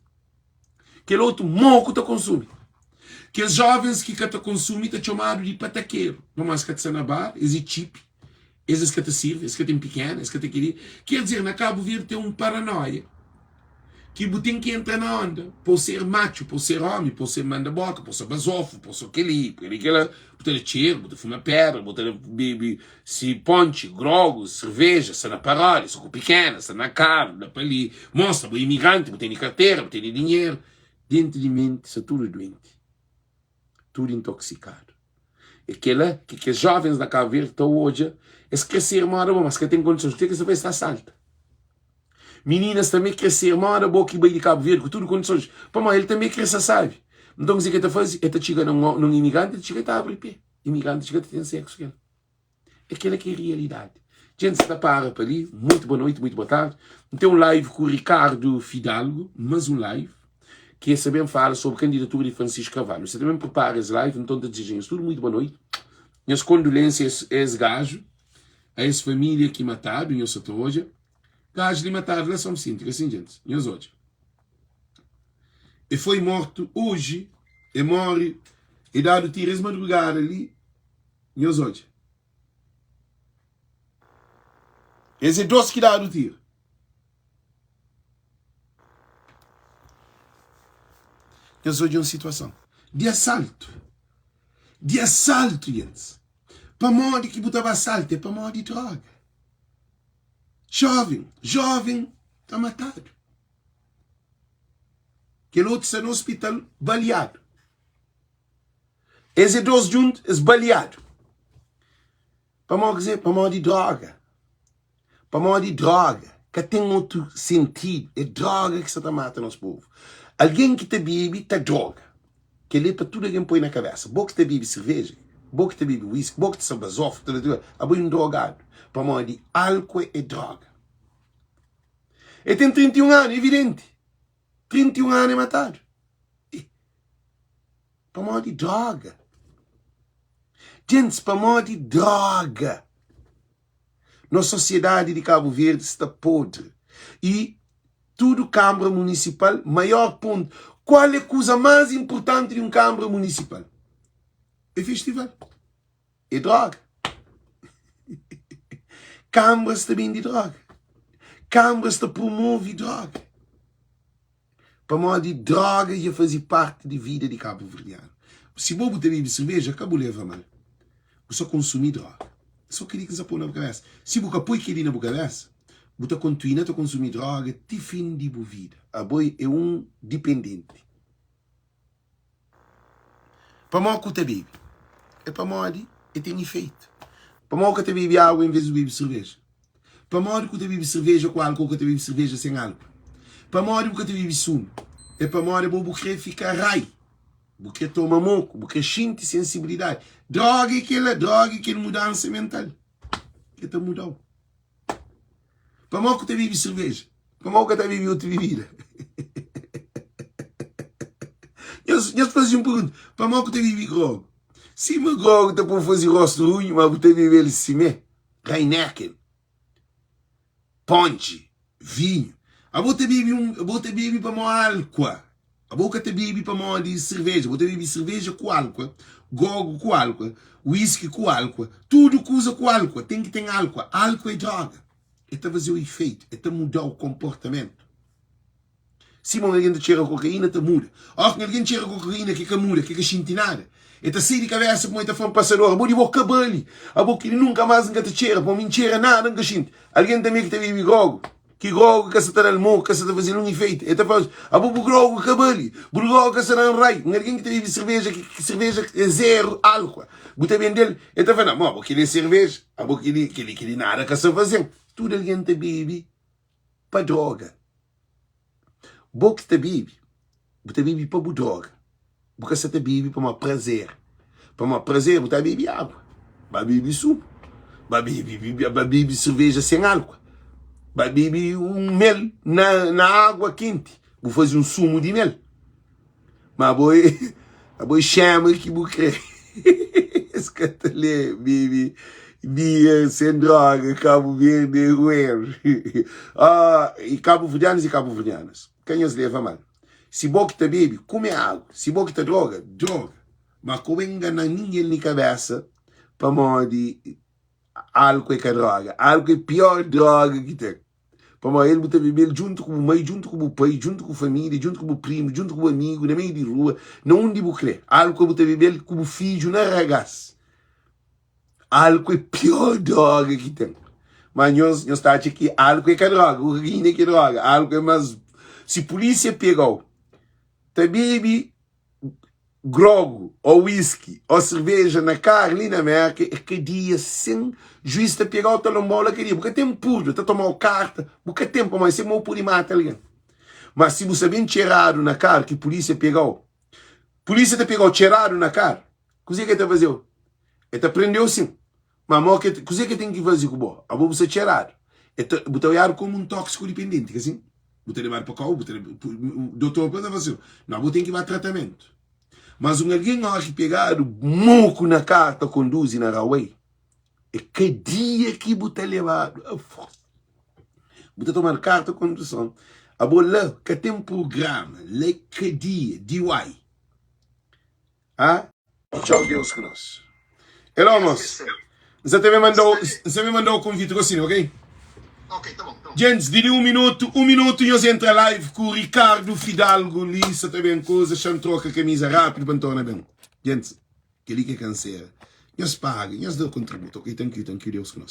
Kel otu moku ta konsumi. Kes jovens ki ka ta konsumi ta txomadu di patakeru, pamodi es ka ta sta na bar, es é txipi, es es ka ta sirvi, es ka ten pikena, es ka ta kel-li. Ker dizer, na Kabu Verdi ten un paranoia ki bu ten ki entra na onda pa bu ser matxu, pa bu ser omi, pa bu ser manda boka, pa bu ser bazofu, pa bu ser kel-li, kel-li, kel-la. Bu ta da txeru, bu ta fuma pedra, bu ta bebe si pontxi, grogu, serveja, sta na paródia, sta ku pikena, sta na karu, la pa li. Mostra bo é imigranti, bu tene kartera, bu tene dinheru. Dentu di menti sta tudu duenti, tudu intoksikadu. É kela ki kes jovens na Kabu Verdi ta odja, es kre ser moda bo, mas ka ten kondisons. Kuzê ki es ta faze? Es ta asalta. Mininas tanbe kre ser moda bo ki bai di Kabu Verdi ku tudu kondisons, pamodi el tanbe kre sta sabi. Nton kuzê ki el ta faze? El ta txiga na un imigranti, el ta txiga el ta abri pe. Imigranti txiga ta ten seksu ku el. É kela ki é realidadi. Djentis ta para pa li. Muito boa noite, muito boa tarde. N ten un live ku Ricardo Fidalgo, mas un live, ki es ta ben fala sobri kandidatura di Francisco Carvalho. Nsa ta ben prepara es live, nton ta dizeja nhos tudu muito boa noite. Nhas kondolênsia a es gaju, a es família ki matadu, nhos sa ta odja. Gaju li matadu la São Vicente, ka sin djentis? Nhos odja. E foi mortu oji, e morre, e dadu tiro es madrugada li. Nhos odja. Es é dos ki dadu tiru. Nhos odja un situason di asaltu. Di asaltu, gentis. Pamodi ki bu ta ba asalta? É pamodi droga. Joven, joven ta matadu. Kel otu sta na ospital baleadu. Es é dos djuntu, es baleadu. Pamodi kuzê? Pamodi droga. Pamodi droga. Ka ten otu sentidu. É droga ki sta ta mata nos povu. Algen ki ta bebe ta droga. Kel-li é pa tudu algen poi na kabésa. Bo ki ta bebe serveja, bo ki ta bebe whisky, bo ki ta sta bazofu, abo é un drogadu. Pamodi álkuo é droga. El ten 31 anu, evidenti. 31 anu é matadu. Pamodi droga. Gentis, pamodi droga. Nos sosiedadi di Kabu Verdi sta podri. I tudu Kanbra Munisipal, maior pontu, kual é kuza más inpurtanti di un Kanbra Munisipal? É festival. É droga. Kanbra sta bende droga. Kanbra sta promove droga. Pamodi droga dja faze parti di vida di kabuverdianu. Si bo bu ta bebe serveja, ka bu leva mal. Bu sta konsumi droga. So kel-li ki N sta pô na bu kabésa. Si bu ka poi kel-li na bu kabésa, bu ta kontinua ta konsumi droga ti fin di bu vida. Abo é un dipendenti. Pamodi ku ta bebe? É pamodi e ten ifeitu. Pamodi ku ka ta bebe agu en vez di bebe serveja? Pamodi ku ta bebe serveja ku álku ô ka ta bebe serveja sen álku? Pamodi bu ka ta bebe sumu? É pamodi abo bu krê fika rai, bu krê toma moku, bu krê xinti sensibilidadi. Droga é kel-la, droga é kel mudansa mental ki ta muda-u. Pamodi ku ta bebe serveja? Pamodi ku ka ta bebe otu bebida? Nhos, nhos faze un pergunta. Pamodi ku ta bebe grogu? Sima grogu ta pô faze rostu runhu, ma bu ta bebe el simé. Heineken, ponche, vinhu. Abo ta bebe un, abo ta bebe pamodi álkua. Abo ka ta bebe pamodi serveja, bo ta bebe serveja ku álkua, grogu ku álkua, whisky ku álkua, tudu kuza ku álkua, ten ki ten álkua. Álkua é droga, el ta faze-u ifeitu, el ta muda-u konportamentu. Sima un algen ta txera kokaína, ta muda. Óras ki un algen txera kokaína ki ka muda, ki ka xinti nada, el ta sai di kabésa pamodi el ta fla un pasador, Abo di bo ka bali, abo ki nunka más N ka ta txera, pamodi mi N txera nada N ka xinti. Algen tanbê ki ta bebe grogu, Ki grogu ka sa ta da-l moku, ka sa ta faze-l un ifeitu. El ta fla, Abo bu grogu ka bali, bu grogu ka sa da-m rai. Un algen ki ta bebe serveja, ki serveja é zeru álkua, bu ta bende-l, el ta fla, Nau, abo kel-li é serveja, abo kel-li, kel-li, kel-li nada ka sa faze-m. Tudu algen ta bebe pa droga. Bo ki ta bebe, bu ta bebe pa bu droga. Bu ka sa ta bebe pamodi prazer. Pamodi prazer bu ta bebe agu, ba bebe sumu, ba bebe ba bebe serveja sen álkua, ba bebe un mel na na agua kenti, bu faze un sumu di mel. Ma abo é abo é xema ki bu kre. Es ka ta lê bebe bia sen droga Kabu Verdi é rueru. Ah, e kabuverdianus e kabuverdianas, ka nhos leva mal. Si bo ki ta bebe, kume agu. Si bo ki ta droga, droga. Ma ka bo ingana ningen li kabesa pamodi álku é ka droga. Álku é pior droga ki ten. Pamodi el bu ta bebe-l djuntu ku bu mai, djuntu ku bu pai, djuntu ku família, djuntu ku bu primu, djuntu ku bu amigu, na meiu di rua, na undi bu kre. Álku bu ta bebe-l ku bu fidju na ragás. Álku é pior droga ki ten. Ma nhos, nhos ta atxa ki álku é ka droga, urina ki é droga. Álku é más. Si pulísia pega-u ta bebe grogu ô whisky ô serveja na karu li na Mérka, é kadia sen juiz ta pega-u ta lonba-u la kadia. Bu ka ten purdu, ta toma-u karta, bu ka ten pamodi se mau pode mata algen. Ma si bu sta ben txeradu na karu ki pulísia pega-u, pulísia ta pega-u txeradu na karu, kuzê ki el ta faze-u? El ta prende-u sin. Ma mo ke, kuzê ke ten ki faze ku bo? Abo bu sta txeradu. E ta, bu ta oiadu komu un tóksiku-dipendenti, ka sin? Bu ta lebadu pa kau, bu ta, dotor pa ta fla sin, no, bu ten ki ba tratamentu. Mas un algen óra ki pegadu moku na kar ta konduzi na rawei, é ka dia ki bu ta lebadu a forsa. Bu ta tomadu karta konduson. Abo la ka ten prugrama, la é ka dia, DUI. Ah? Txau Deus ku nos. Hello mos. Nsa ta ben mandau, nsa ben mandau konvite gosi, ok? Djentis, di li un minutu, un minutu nhos entra live ku Ricardo Fidalgo li sa ta ben kuza, xa-m troka kamiza rápidu pa N torna ben. Djentis, kel-li ki é kansera. Nhos paga, nhos da kontributu, ok? Thank you, thank you, Deus ku nos.